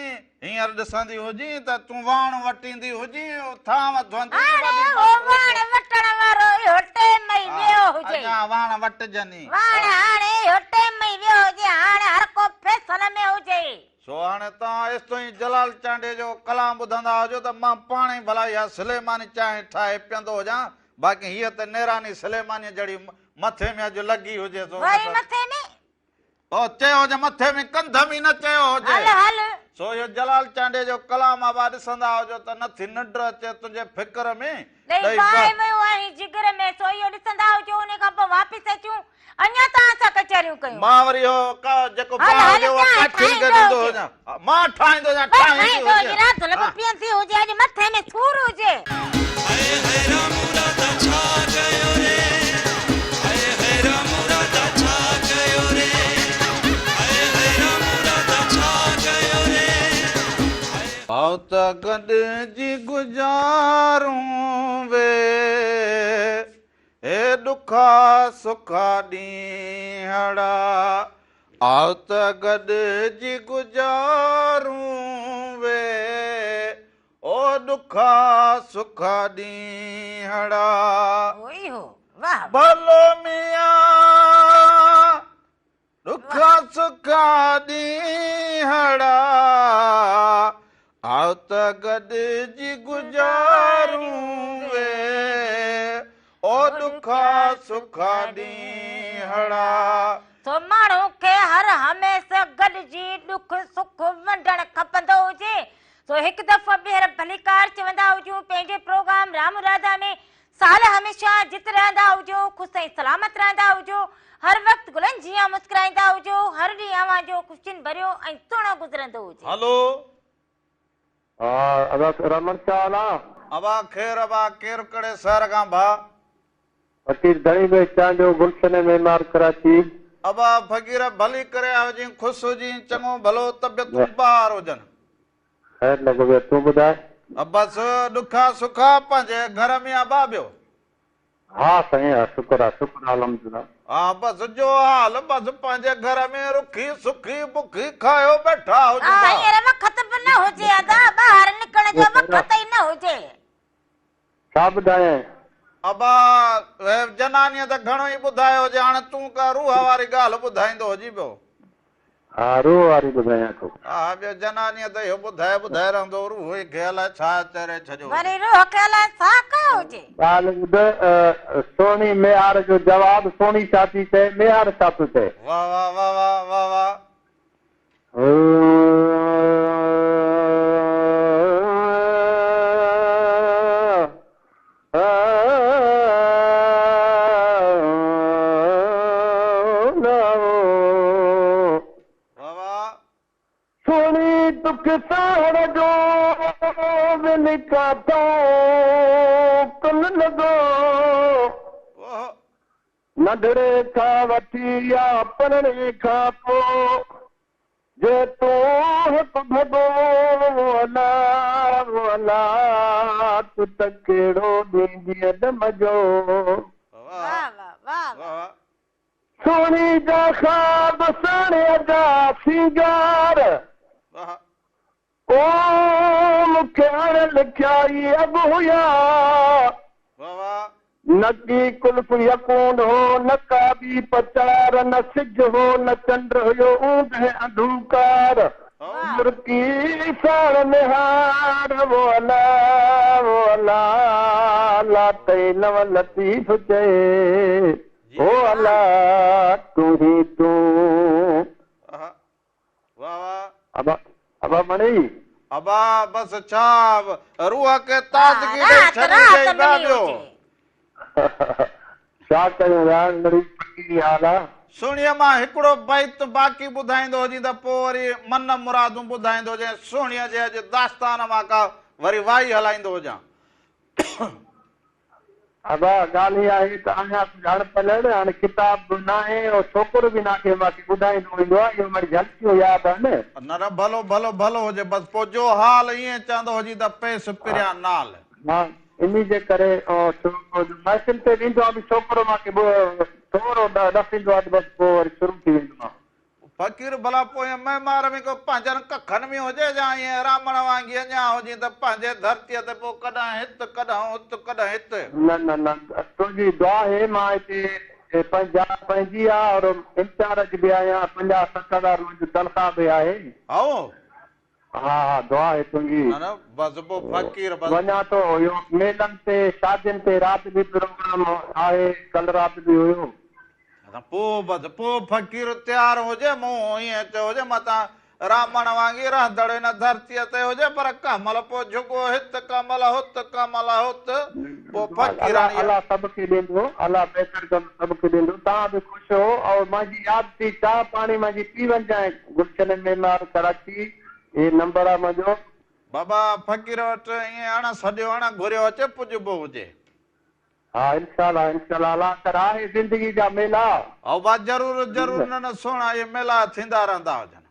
A: हींअर ॾिसंदी हुजी त तूं वाण वटींदी हुजी, थांव धुअंदी।
B: हाणे उहो वाण वटण वारो इहो टेम ई वियो हुजे।
A: अञा वाण वटिजनि।
B: वाण हाणे इहो टेम ई वियो हुजे, हाणे हर को फैसल में हुजे।
A: सो हाणे तव्हां एसिताईं जलाल चांडियो जो कलाम ॿुधंदा हुजो त मां पाण ई भला इहा सुलेमानी चांहि ठाहे पीअंदो हुजां, बाक़ी हीअ त नेरानी सुलेमानीअ जहिड़ी मथे में अॼु लॻी हुजे। सो
B: वरी मथे में
A: ओ चयो हुजे, मथे में कंध में न चयो हुजे।
B: हल हल।
A: सो इहो जलाल चांडियो जो कलाम आहे, ॾिसंदा हुजो त नथी निंड अचे तुंहिंजे फिक्र में,
B: ॾेई बाहि वियो आहीं जिगर में। सो इहो ॾिसंदा हुजो, उन खां पोइ वापसि अचूं, अञा तव्हां सां कचहरियूं कयूं।
A: मां वरी इहो जेको बाहि हुजे उहो काठी खे ॾींदो हुजां, मां ठाहींदो हुजां, ठाहींदी हुजे।
B: रात लॻो पीअंदी हुजे, अॼु मथे में सूर हुजे।
C: हाय हाय राम राधा छा कयो रे, हाय हाय राम राधा छा कयो रे, हाय हाय राम राधा छा कयो रे।
A: आओ त गॾिजी गुज़ारूं वे, हे ॾुखा सुखा ॾींहड़ा। आओ त गॾिजी गुज़ारूं वे, ओ ڏکا سکا ڏينهڙا.
B: اهو ئي هو. واهه.
A: ڀلو ميان ڏکا سکا ڏينهڙا، آء ته گڏجي گذارون وي، او ڏکا سکا ڏينهڙا.
B: سو ماڻهو کي هر هميشه گڏجي ڏک سک ونڊڻ کپندو هجي. سو هڪ دفعو ٻيهر ڀليڪار چوندا هجون پنهنجي پروگرام رام راڌا ۾. سال هميشه جت رهندا هجو، خوش ۽ سلامت رهندا هجو، هر وقت گلن جيان مسڪرائيندا هجو، هر ڏينهن اوهان جو خوشين ڀريو ۽ سهڻو گذرندو هجي.
A: هلو.
D: ها ادا رحمت ڇا حال آ.
A: ابا خير ابا ڪير ڪهڙي شهر کان ڀا.
D: فقير ڌڻي بخش چانڊيو گلشن معمار ڪراچي.
A: ابا فقير ڀلي ڪري آيو هجين خوش هجين چڱو ڀلو طبيعتون بهار هجن.
D: خير لڳو پيو تون ٻڌاء.
A: بس ڏکا سکا پنهنجي گهر ۾ ابا ٻيو.
D: ها سائين ها شڪر آ شڪر آ الحمدلله.
A: ها بس جو حال بس پنهنجي گهر ۾ رکي سکي بکي کايو ويٺا هجون
B: ها
A: ڀا.
B: هينئر وقت به نه هجي ادا ٻاهر نڪرڻ جو وقت ئي نه هجي.
D: ڇا ٻڌايانء؟
A: ابا جنانيء ته گهڻو ئي ٻڌايو هجي، هاڻي تون ڪا روح واري ڳالهه ٻڌائيندو هجين پيو.
D: ها روح واري ٻڌايان ٿو.
A: ها ٻيو جنانيء ته اهو ٻڌائي ٻڌائي رهندو، روح کي الائي ڇا چري ڇڏيو هجي.
B: وري روح کي الائي ڇا ڪيو هجي.
D: ڳالهه ٻڌ، سهڻي ميهار جو جواب، سهڻي ڇا ٿي چئي، ميهار ڇا ٿو چئي؟
A: واه واه واه واه واه واه.
D: سهڻي دک سهڻ جو ولي ڪاٿو ڪن لڳو. ننڍڙي کان وٺي يا پرڻي کان پوء جي تون هڪ ڀڳو الا او الا تون ته ڪهڙو ڏيندينء ڏم جو. سهڻي جا خواب سهڻيء جا سينگار. او مون کي اڻ لکيا ئي اڳ هيا. نه ڪي ڪلف يڪون هو، نه ڪا ٻي پچار، نه سج هو، نه چنڊ هيو، اوندهه انڌوڪار. مرڪي ساڻ نهار، او الا، او الا، لاتئي نو لطيف چئي، او الا، تون ئي تون. ابا ابا مڙئي.
A: ابا بس ڇا روح کي تازگي ڏئي ڇڏي ڏئي ٻيا ٻيو.
D: ڇا ڪيون يار مڙئي فقيري حال آ.
A: سهڻيء مان هڪڙو بيت باقي ٻڌائيندو هجين ته پوء وري من مرادون ٻڌائيندو هجين سهڻيء جي اڄ داستان مان ڪا وري وائي هلائيندو هجان.
D: ابا ڳالهه اها آهي ته آهيان ڪجهه اڻ پلڙ، هاڻي ڪتاب به ناهي ۽ ڇوڪرو به ناهي مان کي ٻڌائيندو ويندو آهي، اهو مڙئي جهلڪيون ياد آهن.
A: نه نه ڀلو ڀلو ڀلو هجي بس پوء جو حال ائين چوندو هجين ته پيس پريان نال.
D: ها انهي جي ڪري ڇوڪرو جو محفل تي ويندو آهيان به ڇوڪرو مان کي ٿورو ڏسيندو آهي ته بس پوء وري شروع ٿي ويندو آهي.
A: فقير ڀلا پوئين معمار ۾ ڪو پنهنجن ڪکن ۾ هجي يا ائين رامڻ وانگي اڃا هجين ته پنهنجي ڌرتيء تي پوء ڪڏهن هت ڪڏهن هت ڪڏهن هت.
D: نه نه نه تنهنجي دعا آهي مان هتي پنهنجا پنهنجي آ اور انچارج به آهيان پنجاهه 60 هزار منهنجو تنخواه به آهي.
A: هائو.
D: ها ها دعا آهي تنهنجي.
A: نه نه بس پوء فقير بس.
D: وڃان ٿو اهو ميلن تي شادين تي رات به پروگرام آهي ڪل رات به هيو.
A: ته پوء بس پوء فقير تيار هجي، مون ائين چيو هجي متان رامڻ وانگي رهندڙ هن ڌرتيء تي هجي، پر ڪنهن مهل پوء جهڳو هت، ڪنهن مهل هت، ڪنهن مهل هت، پوء فقيراڻيء.
D: الله سڀ کي ڏيندو، الله بهتر ڪندو سڀ کي ڏيندو، توهان به خوش هو اور مانجي ياد ٿي چاء پاڻي مانجي پي وڃجانء گلشن معمار ڪراچي هي نمبر آ مانجو.
A: بابا فقير وٽ ائين اڻ سڏيو اڻ گهريو اچي پڄبو هجي.
D: ها انشاء الله انشاء الله الله ڪر آهي زندگي جا ميلا.
A: او با ضرور ضرور نه نه سهڻا اهي ميلا ٿيندا رهندا هجن.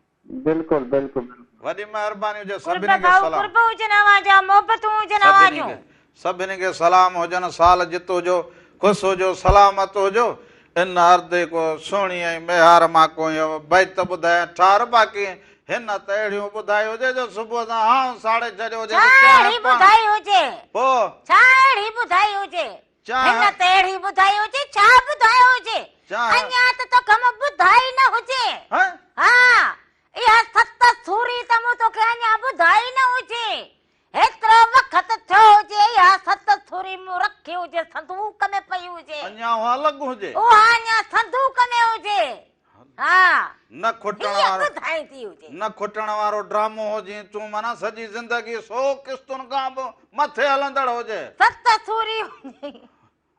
D: بلڪل بلڪل بلڪل.
A: وڏي مهرباني هجي
B: قرب
A: سڀني کي
B: ڀائو
A: سلام.
B: قرب هجن اوهان جا محبتون هجن اوهان
A: سڀني
B: جون.
A: کي سڀني کي سلام هجن سال جت هجو خوش هجو سلامت هجو ان اردي ڪو سهڻي ۽ ميهار مان ڪو اهو بيت ٻڌايان ٺار باقي هن ته اهڙيون ٻڌائي هجي جو صبح سان هانء ساڙي ڇڏيو هجي
B: ڇا اهڙي ٻڌائي هجي؟
A: پوء؟
B: ڇا اهڙي ٻڌائي هجي؟ هن ته اهڙي ٻڌائي هجي، ڇا ٻڌايو هجي؟ اڃا ته توکي مون ٻڌائي نه هجي. ها، اها ست سوري ته مون توکي اڃا ٻڌائي نه هجي. هيترو وقت ٿيو هجي، اها ست سوري مون رکي هجي، صندوق ۾ پئي هجي.
A: اڃا اها الڳ هجي.
B: اها اڃا صندوق ۾ هجي. ها،
A: نه کٽڻ
B: هيء
A: وارو
B: ٻڌائيندي هجي.
A: نه کٽڻ وارو ڊرامو هجين تون معنيٰ سڄي زندگي سو قسطن کان به مٿي هلندڙ هجي.
B: ست سوري هجي.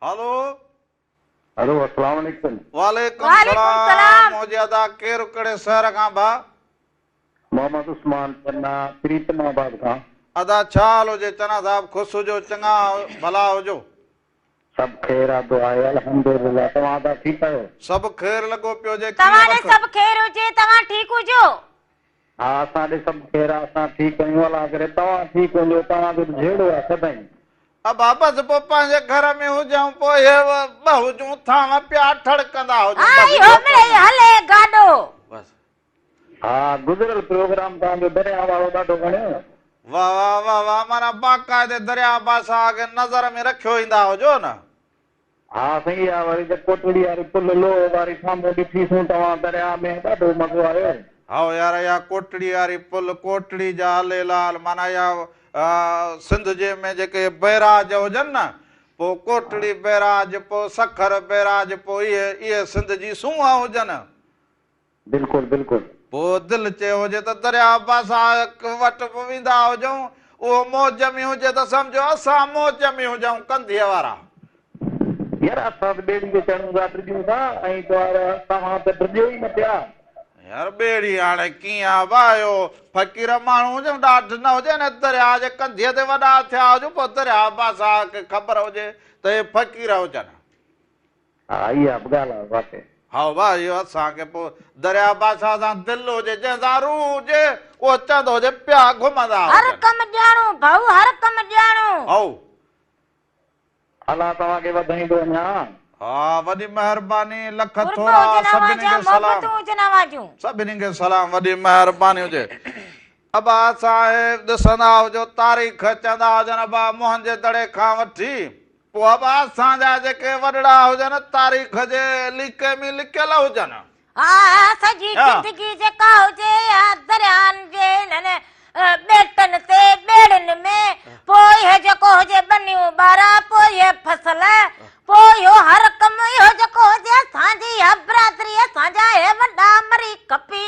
A: هلو.
D: هلو السلام عليڪم.
A: وعليڪم
B: وعليڪم
A: سلام
B: سلام.
A: هجي ادا ڪير ڪهڙي شهر کان ڀاء.
D: محمد عثمان چنا پريتم آباد کان.
A: ادا ڇا حال هجي چنا صاحب خوش هجو چڱا ڀلا هجو.
D: سڀ خير آ دعا آهي الحمدلله توهان ادا ٺيڪ آهيو.
A: سڀ خير لڳو پيو هجي ڪيئن
B: توهان ڏي
A: وک.
B: سڀ خير هجي توهان ٺيڪ هجو.
D: ها اسان ڏي سڀ خير آ اسان ٺيڪ آهيون الله ڪري توهان ٺيڪ هجو توهان جو ته جهيڙو آ سدائين.
A: ابا بس پوء پنهنجي گهر ۾ هجون پوء اهي ٻه هجون ٿانو پيا ٺڙڪندا هجون
B: ها
A: بس
B: اهو
A: ٻيو
B: مڙئي
A: ڪجهه نه.
B: هلي گاڏو.
A: بس.
D: ها گذريل پروگرام توهان جو درياء وارو ڏاڍو وڻيو.
A: واه واه واه واه معنيٰ باقاعدي درياء بادشاهه کي نظر ۾ رکيو ايندا هجو نه.
D: ها سائين اها وري ته ڪوٽڙي واري پل لوهه واري سامهون ڏٺي سون توهان درياء ۾ ڏاڍو مزو آيو.
A: هائو يار اها ڪوٽڙي واري پل ڪوٽڙي جا علي لال معنيٰ اها سنڌ جي ۾ جيڪي بئراج هجن نه پوء ڪوٽڙي بئراج پوء سکر بئراج پوء اهي اهي سنڌ جي سونهن هجن.
D: بلڪل بلڪل.
A: پوء دل چيو هجي ته درياء بادشاهه وٽ به ويندا هجون، اهو موج ۾ هجي ته سمجهو اسان موج ۾ هجون ڪنڌيء وارا.
D: يار اسان ته ٻيڙي تي چڙهون ٿا ڊڄون ٿا ۽ توهان ته ڊڄو ئي نه پيا.
A: يار ٻيڙي هاڻي ڪيئن آ ڀاء اهو فقير ماڻهو هجون ڏاڍ نه هجي نه درياء جي ڪنڌيء تي وڏا ٿيا هجون پوء درياء بادشاهه کي خبر هجي ته اهي فقير هجن.
D: ها اها به ڳالهه آهي واقعي.
A: هائو ڀاء اهو اسان کي پوء درياء بادشاهه سان دل هجي جنهن سان روح هجي اهو چوندو هجي پيا گهمندا
B: هر
A: هجن.
B: ڪم ڄاڻو ڀائو هر ڪم ڄاڻو.
A: هائو.
D: الله توهان کي وڌائيندو اڃا.
A: ها وڏي مهرباني لک
B: قرب
A: ٿورا
B: هجن اوهان
A: سڀني
B: جا
A: کي سلام.
B: محبتون هجن اوهان جون.
A: سڀني کي سلام وڏي مهرباني هجي. ابا صاحب ڏسندا هجو تاريخ چوندا هجن ابا موهن جي دڙي کان وٺي پوء ابا اسان جا جيڪي وڏڙا هجن تاريخ جي ليڪي ۾ لڪيل هجن.
B: ها سڄي زندگي جيڪا هجي اها دريائن جي انهن ٻيٽن تي ٻيڙين ۾ پوء اهي جيڪو هجي ٻنيون ٻارا پوء اهي فصل پوء اهو هر ڪم اهو جيڪو هجي اسان جي اها برادري اسان جا اهي وڏا مري کپي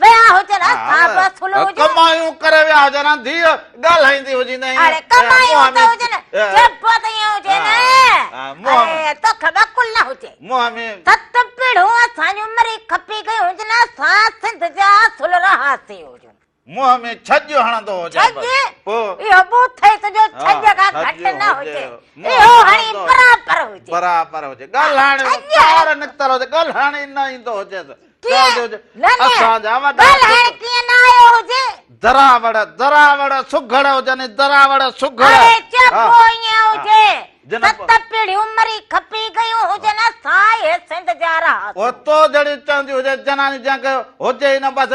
B: ويا هجن اسان به اصل هجون.
A: ڪمايون ڪري ويا هجن ها ڌيء ڳالهائيندي هجي نه
B: اڙي ڪمايون ته هجن چئبو ته ائين هجي نه اڙي توکي به عقل نه هجي
A: منهن ۾
B: ست پيڙهون اسان جون مري کپي گيون هجن اسان سنڌ جا اصل رهاسي هجون.
A: منهن ۾ ڇڄ هڻندو هجي
B: ڇڄ اهو ٻوٿ ئي تنهنجو ڇڄ کان گهٽ نه هجي اهو هڻي برابر هجي
A: برابر هجي ڳالهائڻ جو تار نڪتل هجي ڳالهائڻ ئي نه ايندو هجيس
B: ڪيئن نه نه ڳالهائڻ ڪيئن نه آيو هجي.
A: دراوڙ دراوڙ سگهڙ هجن دراوڙ سگهڙ.
B: اڙي چئبو ائين هجي ست پيڙهيون مري کپي گيون هجن اسان اهي سنڌ جا رهاسي.
A: او تو جهڙيون چونديون هجن جنانيون جنهن کي هجي ئي نه بس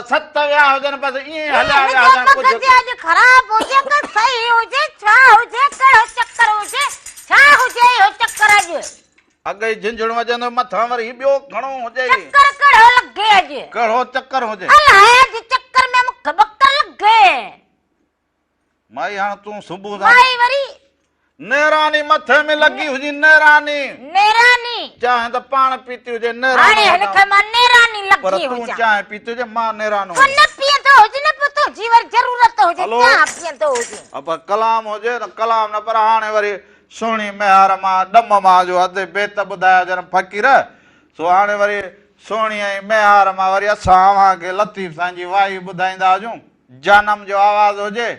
A: ست ويا هجن بس ائين ئي هليا ويا هجن
B: ڪجهه. مغز اڄ خراب هجي ڪه صحيح هجي ڇا هجي ڪهڙو چڪر هجي ڇا هجي اهو چڪر اڄ.
A: اڳ ئي جهنجهڻ وڄندو مٿان وري هي ٻيو گهڻو هجي.
B: چڪر ڪهڙو لڳي اڄ.
A: ڪهڙو چڪر هجي.
B: الائي اڄ چڪر ۾ مون کي ٻڪر لڳي.
A: مائي هاڻ تون صبح سان.
B: مائي وري.
A: نيراني مٿي ۾ لڳي هجي نيراني.
B: نيراني.
A: چانهه ته پاڻ پيتي هجي نيرانو.
B: هاڻي هن کي مان نيراني لڳي
A: پر
B: هجان.
A: تون چانهه پيتي هجي مان نيرانو.
B: تون نه پيئندو هجي نه پوء تنهنجي وري ضرورت هجي چانهه پيئندو هجين.
A: ابا ڪلام هجي نه ڪلام نه پر هاڻي وري سهڻي ميهار مان ڏم مان جو اڌ بيت ٻڌايا جن فقير سو هاڻي وري سهڻي ۽ ميهار مان وري اسان اوهان کي لطيف سائين جي وائي ٻڌائيندا هجون جانم جو آواز هجي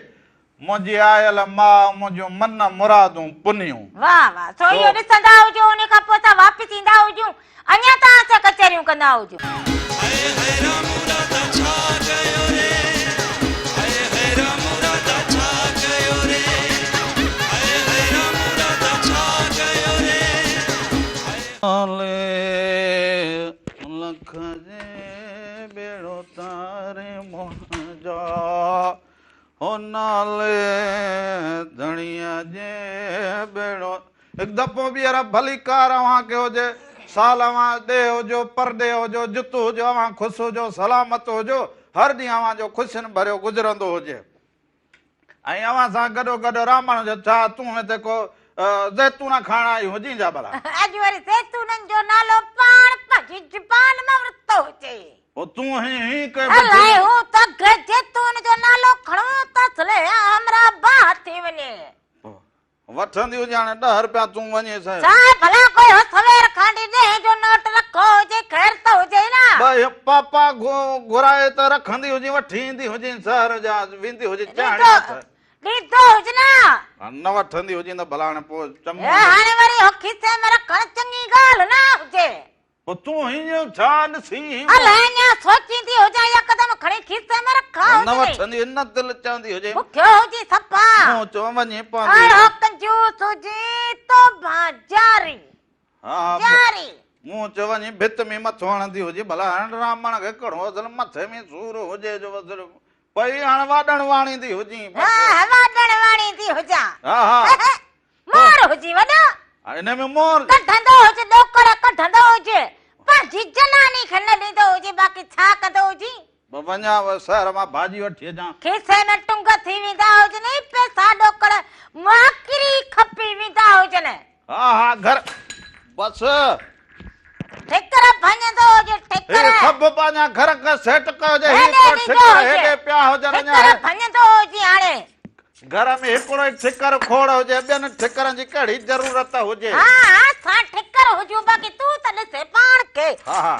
A: منهنجي آيل ماء منهنجون من مرادون پنيون.
B: واه واه سو اهو ڏسندا هجو انهي کان پوء اسان واپس ايندا هجون اڃا توهان سان ڪچهريون ڪندا هجون.
C: هئي هئي رامو راڌا ڇا ڪيو ري هئي هئي رامو راڌا ڇا ڪيو ري هئي هئي رامو راڌا ڇا ڪيو ري هئي.
A: لک جي ٻيڙو تاري. منهنجا هو نالي ڌڻيء جي ٻيڙو. هڪ دفعو ٻيهر ڀليڪار اوهان کي هجي. سال اوهان ڏيهه هجو، پرڏيهه هجو، جت هجو اوهان خوش هجو، سلامت هجو، هر ڏينهن اوهان جو خوشين ڀريو گذرندو هجي. ۽ اوهان سان گڏو گڏ رامڻ جو ڇا تون هتي ڪو زيتون کائڻ آئي هجين ڇا ڀلا؟
B: اڄ وري زيتونن جو نالو پاڻ پنهنجي زبان مان ورتو هجي.
A: پوء تون هين هين ڪئي بيٺي.
B: الائي هو ته زيتون جو نالو کڻون ته اصل همراهه باهه ٿي وڃي.
A: وٺندي هجي هاڻي ڏهه رپيا تون وڃي سهي.
B: ڇا ڀلا ڪوئي هو سوير کانڊي ڏهين جو نوٽ رکو هجي خير ته هجي نه.
A: ٻه پاپا گهرائي ته رکندي هجي وٺي ايندي هجين شهر جا ويندي هجي چاهڻي وٺ.
B: ڏيندو هج نه.
A: نه وٺندي هجين ته ڀلا هاڻي پوء چڱو.
B: هاڻي وري هو کيسي ۾ رکڻ چڱي ڳالهه نه هجي.
A: پوء تون هينئن ڇا ڏسين هين؟
B: الائي اڃا سوچيندي هجان يڪدم کڻي کيسي ۾ رکان
A: نه
B: هجي.
A: وٺندي نه دل چوندي هجي.
B: بکيو هجي صفا.
A: مون چيو وڃي پوندي.
B: اهڙو ڪنجوس هجي توبه جاري
A: ها ها
B: جاري.
A: مون چيو وڃي ڀت ۾ مٿو هڻندي هجي ڀلا هاڻ رامڻ کي ڪهڙو اصل مٿي ۾ سور هجي جو اصل پئي هاڻ واڏڻ واڻيندي هجين.
B: ها ها واڏڻ واڻيندي هجان.
A: ها ها.
B: مور هجي وڏو.
A: ان ۾ مور.
B: ڪڍندو هجي ڏوڪڙ ڪڍندو هجي پنهنجي جناني کي نه ڏيندو هجي باقي ڇا ڪندو هجي.
A: وڃان شهر مان ڀاڄي وٺي اچان.
B: کيسي ۾ ٽنگ ٿي ويندا هجن ۽ پئسا ڏوڪڙ ماڪري کپي ويندا هجن.
A: ها ها گهر بس.
B: ٺڪر ڀڃندو هجي ٺڪر.
A: هي سڀ پنهنجا گهر کي سيٽ ڪيو هجي هي ٺڪر هيڏي پيا هجن اڃا.
B: ٺڪر ڀڃندو هجي هاڻي.
A: گهر ۾ هڪڙو ئي ٺڪر کوڙ هجي، ٻين ٺڪرن جي ڪهڙي ضرورت هجي.
B: ها ها اسان ٺڪر هجون باقي تون ته ڏسين پاڻ کي،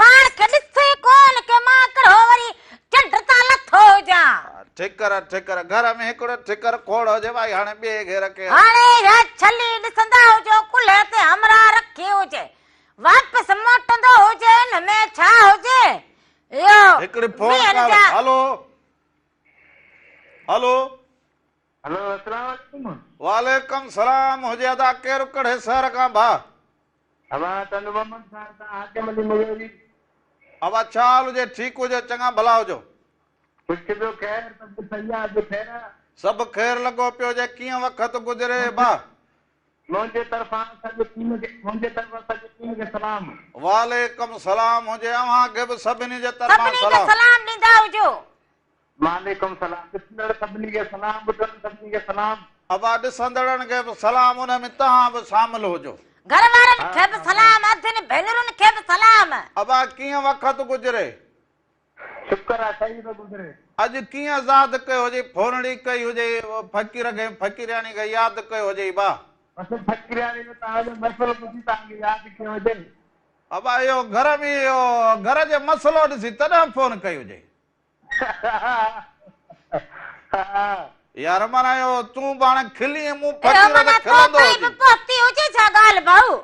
B: پاڻ کي ڏسين ڪونه ڪي مان ڪهڙو وري چنڊ تان لٿو هجان.
A: ٺڪر ٺڪر گهر ۾ هڪڙو ٺڪر کوڙ هجي ڀائي هاڻي ٻئي کي رکي.
B: هاڻي اها ڇلي ڏسندا هجو ڪلهي تي همراهه رکي هجي واپس موٽندو هجي ان ۾ ڇا هجي اهو
A: هڪڙي فون ڪال هلو. هلو.
D: هلو اسلام عليڪم.
A: وعليڪم سلام هجي ادا ڪير ڪهڙي شهر کان ڀا.
D: ابا ٽنڊو محمد خان تان حاڪم علي مغيري.
A: ابا ڇا حال هجي ٺيڪ هجي چڱا ڀلا هجو.
D: خوش ٿيو خير سڀ صحيح آ اڄ خير آ.
A: سڀ خير لڳو پيو هجي ڪيئن وقت گذري ڀا.
D: منهنجي طرفان سڄي ٽيم کي منهنجي طرفان سڄي ٽيم کي سلام.
A: وعليڪم سلام هجي اوهان کي به سڀني جي طرفان
B: سڀني کي
A: سلام.
B: سلام ڏيندا هجو.
D: وعليڪم سلام ڏسندڙ سڀني کي سلام ٻڌندڙ سڀني کي سلام.
A: ابا ڏسندڙن کي به سلام ان ۾ توهان به شامل هجو.
B: گهر وارن کي به سلام اڌين ڀينرن کي به سلام.
A: ابا ڪيئن وقت گذري.
D: شڪر آ صحيح ٿو گذري.
A: اڄ ڪيئن ياد ڪيو هجئي ڦورڻي ڪئي هجئي فقير کي فقيرياڻي کي ياد ڪيو هجئي با.
D: بس فقيرياڻي جو توهان جو مسئلو ٻڌي توهان کي ياد ڪيو هجئي.
A: ابا اهو گهر ۾ اهو گهر جي مسئلو ڏسي تڏهن فون ڪئي هجئي. يار معنيٰ اهو تون به هاڻي کلين مون
B: اهو
A: فقير تي
B: معنيٰ تو
A: کلندو
B: تائين به
A: هجين.
B: پهتي هجي ڇا ڳالهه ڀائو.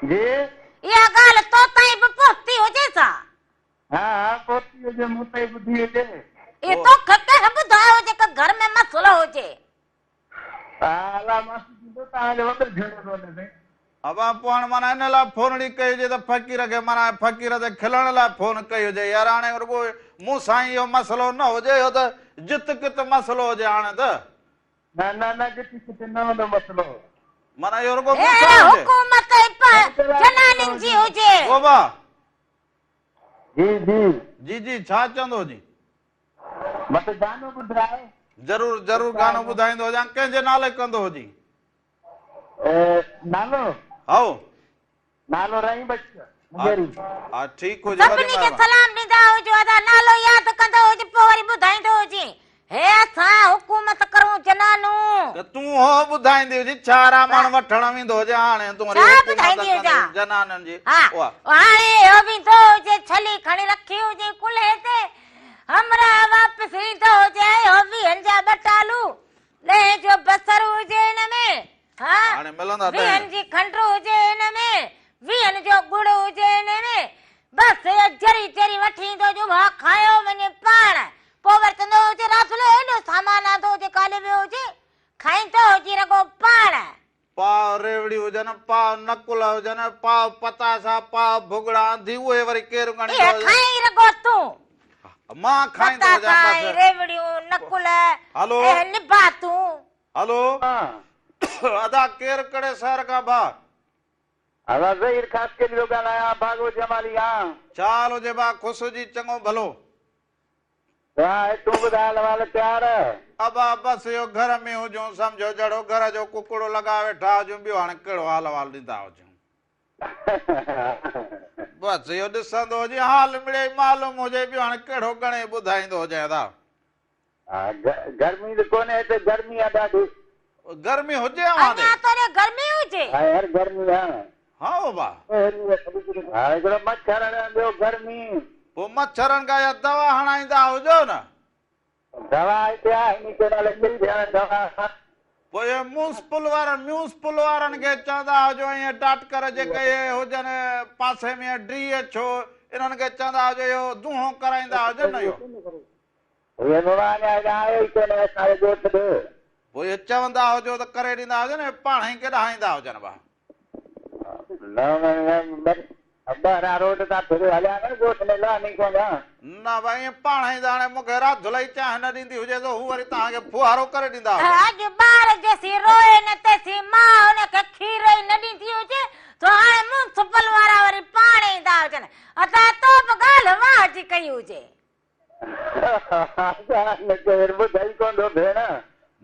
D: جي.
B: اها ڳالهه تو تائين به پهتي هجي ڇا.
D: ها ها پهتي هجي مون تائين ٻڌي هجي.
B: اهو توکي ڪنهن ٻڌايو هجي ته گهر ۾ مسئلو هجي.
D: ها الله معافي ڏيندو توهان جو وڏو جهيڙو ٿو هلي سائين.
A: ابا پوء هاڻ معنيٰ ان لاء فونڙي ڪئي هجي ته فقير کي معنيٰ فقير تي کلڻ لاء فون ڪئي هجي يار هاڻي رڳو مون سان ئي اهو مسئلو نه هجي اهو ته جت ڪت مسئلو هجي هاڻي ته.
D: نه نه نه جتي ڪٿي نه هوندو مسئلو.
A: معنيٰ اهو رڳو مون سان
B: اهڙي
A: هجي.
B: حڪومت ئي جنانين جي هجي.
A: بابا.
D: جي جي.
A: جي جي ڇا چوندو هجين.
D: بس گانو ٻڌراء.
A: ضرور ضرور گانو ٻڌائيندو هجان ڪنهن جي نالي ڪندو هجين.
D: نالو.
A: هائو.
D: نالو رحيم بخش مغيري.
A: ها ٺيڪ هجي وڏي
B: سڀني کي
A: مهرباني.
B: سلام ڏيندا هجو ادا نالو ياد ڪندو هج پوء وري ٻڌائيندو هجين هي اسان حڪومت ڪرون جنانون.
A: ته تون هو ٻڌائيندي هجين ڇا رامڻ وٺڻ ويندو هجي هاڻي تون وري
B: ڇا
A: حڪومت
B: ٻڌائيندي
A: ڪندي
B: هجان.
A: جنانن جي
B: ها
A: اها.
B: هاڻي اهو ويندو هجي ڇلي کڻي رکي هجي ڪلهي تي همراهه واپس ايندو هجي اهو ويهن جا ٻه ٽالو ڏهين جو بصر هجي ان ۾ ها
A: هاڻي ملندا
B: ويهن
A: ڏهين.
B: جي کنڊ هجي ان ۾ ويهن جو ڳڙ هجي ان ۾ بس اهو ذري ذري وٺي ايندو هجي اها کايو وڃي پاڻ پوء وري چوندو هجي راسلو ايڏو سامان آندو هجي ڪاڏي ويو هجي کائيندو هجي رڳو پاڻ.
A: پاء ريوڙي هجن، پاء نڪل هجن، پاء پتاشا، پاء ڀڳڙا انڌي اهي وري ڪير ڳڻيندو
B: اهي
A: هجي.
B: کائين رڳو تون.
A: مان کائيندو هجان
B: پتاسا ۽
A: بس.
B: ريوڙيون، نقل
A: هلو.
B: ۽ لباتون.
A: هلو. ادا ڪير ڪهڙي شهر کان ڀاء؟
F: ادا ظهير خاصخيلي ٿو ڳالهايان باغو جمالي کان.
A: ڇا حال هجي ڀاء خوش هجي چڱو ڀلو.
F: ها تون ٻڌاء حال احوال پيار.
A: ابا بس اهو گهر ۾ هجون سمجهو جهڙو گهر جو ڪڪڙو لڳا ويٺا هجون ٻيو هاڻي ڪهڙو حال احوال ڏيندا هجون. بس اهو ڏسندو هجين حال مڙئي معلوم هجي ٻيو هاڻي ڪهڙو ڳڻي ٻڌائيندو هجين ادا.
F: ها گرمي ته ڪونهي هتي گرمي آ ڏاڍي.
A: گرمي هجي اوهان ڏي.
B: اڃا توڏي گرمي هجي.
F: ها يار گرمي آ.
A: ها بابا.
F: ها هڪڙو مڇر ٻيو گرمي.
A: پوء مڇرن کان اها دوا هڻائيندا هجو نه.
F: دوا هتي آهي ني ڪنهن مهل ملي وڃي دوا.
A: پوء اهي ميونسپل وارن ميونسپل وارن کي چوندا هجو ۽ اهي ڊاٽڪر جيڪي اهي هجن پاسي ۾ ڊي ايڇ او انهن کي چوندا هجو اهو دونهون ڪرائيندا هجن نه اهو.
F: اهي بابا اڃا هيڏانهن آيو ئي ڪونهي اسان جي ڳوٺ ڏي.
A: پوء اهي چوندا هجو ته ڪري ڏيندا هجن اهي پاڻهي ڪيڏانهن ايندا هجن ڀا.
F: نه نه ٻاهران روڊ تان ڦري هليا نه ڳوٺ ۾ لهن ئي ڪونه.
A: نه ڀا ائين پاڻهي ته هاڻي مون کي راڌل ئي چانهه نه ڏيندي هجي ته هو وري توهان کي ڦوهارو ڪري ڏيندا هجن.
B: اڄ ٻار جيسين روئي نه تيسين ماء ان کي کير ئي نه ڏيندي هجي سو هاڻي ميونسپل وارا وري پاڻ ايندا هجن. ادا تو به ڳالهه واهه جي ڪئي هجي.
F: ڪير ٻڌئي ڪونه ٿو ڀيڻ.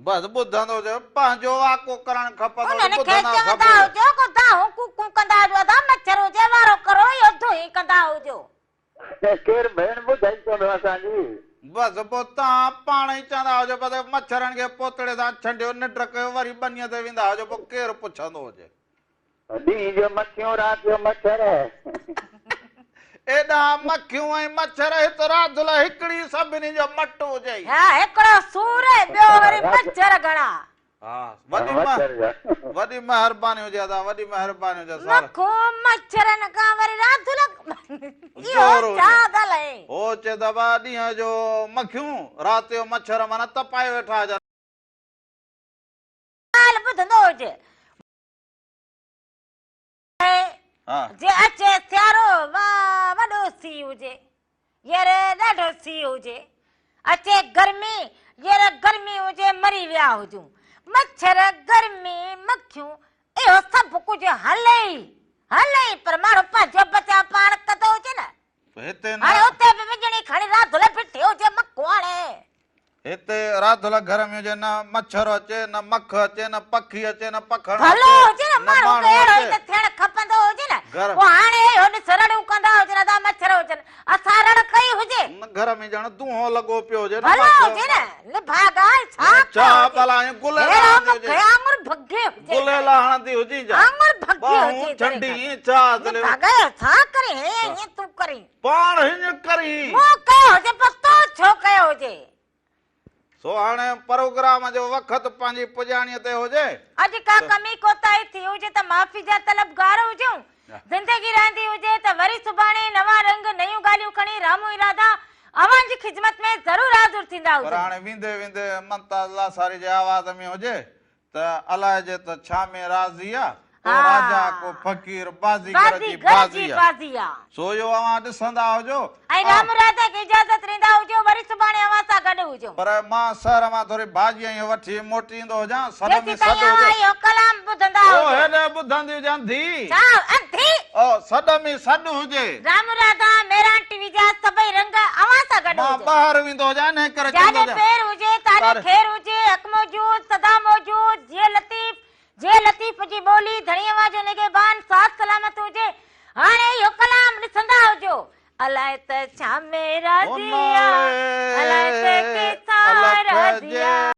A: بس ٻڌندو هجي پنهنجو واڪو ڪرڻ کپندو
B: انهن
A: ته
B: کي
A: ٻڌندا سڀ
B: چوندا
A: هجن.
B: هجو ڪو دانهون ڪوڪون ڪندا هجو ادا مڇر هجي وارو ڪرو اهو دونهين ڪندا هجو.
F: ڪير ڀيڻ ٻڌئي ڪونه ٿو اسان جي.
A: بس پوء توهان پاڻ ئي چوندا هجو بس مڇرن کي پوتڙي سان ڇنڊيو ننڊ ڪيو وري ٻنيء تي ويندا هجو پوء ڪير پڇندو هجي.
F: ڏينهن جو مکيون رات جو مڇر.
A: ايڏا مکيون ۽ مڇر هت راڌل هڪڙي سڀني جو مٽ هجئي.
B: ها هڪڙو سور ٻيو وري مڇر گهڻا.
A: ها وڏي وڏي مهرباني هجي ادا وڏي مهرباني هجي سر.
B: مکيون مڇرن کان وري راڌل اهو ڇا ڳالهه آهي.
A: هو چئي ته ابا ڏينهن جو مکيون رات جو مڇر معنيٰ تپائي ويٺا هجن.
B: ڳالهه ٻڌندو هجي. جي اچي سيارو واهه وڏو سيء هجي ير ڏاڍو سيء هجي اچي گرمي ير گرمي هجي مري ويا هجون مڇر گرمي مکيون اهو سڀ ڪجهه هلي ئي هلي ئي پر ماڻهو پنهنجو بچاء پاڻ ڪندو هجي نه هاڻي اتي به وڄڻي کڻي راڌل بيٺي هجي مکو هڻي.
A: هتي راڌل گهر ۾ هجي نه مڇر اچي نه مک اچي نه پکي اچي نه پکڻ
B: ڀلو
A: اچي
B: هجي نه
A: نه
B: ماڻهو
A: ماڻهو
B: کي اهڙو ئي
A: اچي.
B: ته ٿيڻ کپندو هجي نه
A: گهر.
B: پوء هاڻي اهو ڏس رڙيون ڪندا هجن ادا مڇر هجن اسان رڙ ڪئي هجي.
A: نه گهر ۾ ڄڻ دونهون لڳو پيو هجي نه
B: ڀلو
A: مک.
B: هجي نه نڀاڳا ڇا
A: ڇا
B: ڪيو هجي.
A: ڀلا ائين گليلا
B: ههڙو
A: هڻندي
B: مک
A: هجي.
B: آڱر ڀڳي هجي.
A: گليلا هڻندي هجين جا.
B: آڱر ڀڳي
A: ٻانهون
B: هجي
A: ڇنڊي ڇا اصلي.
B: نڀاڳا ڇا ڪرين هي ائين تون ڪرين.
A: پاڻ هيئن ڪرين.
B: مون ڪيو هجي پر تو ڇو ڪيو هجي.
A: سو هاڻي پروگرام جو وقت پنهنجي پڄاڻيء تي هجي.
B: اڄ ڪا ڪمي ڪوتاهي ٿي هجي ته معافي جا طلبگار هجون. زندگي رهندي هجي ته وري سڀاڻي نوان رنگ نيون ڳالهيون کڻي رامو ۽ راڌا اوهان جي خدمت ۾ ضرور حاضر ٿيندا
A: پر
B: هجون.
A: هاڻي ويندي ويندي ممتاز لاساري جي آواز ۾ هجي ته الائجي ته ڇا ۾ راضي آ، ڪو راجا ڪو فقير، بازيگر جي بازي آ. سو اهو اوهان ڏسندا هجو.
B: ۽ رام راڌا کي اجازت ڏيندا هجو، وري سڀاڻي اوهان سان گڏ هجون.
A: پر مان شهر مان ٿوري ڀاڄي ائين وٺي موٽي ايندو هجان، سڏ ۾
B: جيسين
A: سڏ
B: تائين اوهان
A: هجي.
B: اهو ڪلام ٻڌندا
A: او
B: هجو.
A: هيڏي ٻڌندي هجان ڌي.
B: ڇا انڌي؟
A: او سڏ ۾ سڏ هجي.
B: رام راڌا ميران ٽي وي جا سڀئي رنگ اوهان سان گڏ
A: مان
B: هجن.
A: ٻاهر ويندو هجان انهي ڪري چوندو
B: جاڏي
A: هجان.
B: پير هجي تاڏي خير هجي، حق موجود سدا موجود، جيئي لطيف، جيئي لطيف جي ٻولي، ڌڻي اوهان جو نگهبان، ساٿ سلامت هجي. هاڻي اهو ڪلام ڏسندا هجو. الائي ته ڇا ۾ راضي آ، الائي ته ڪيسان راضي آ.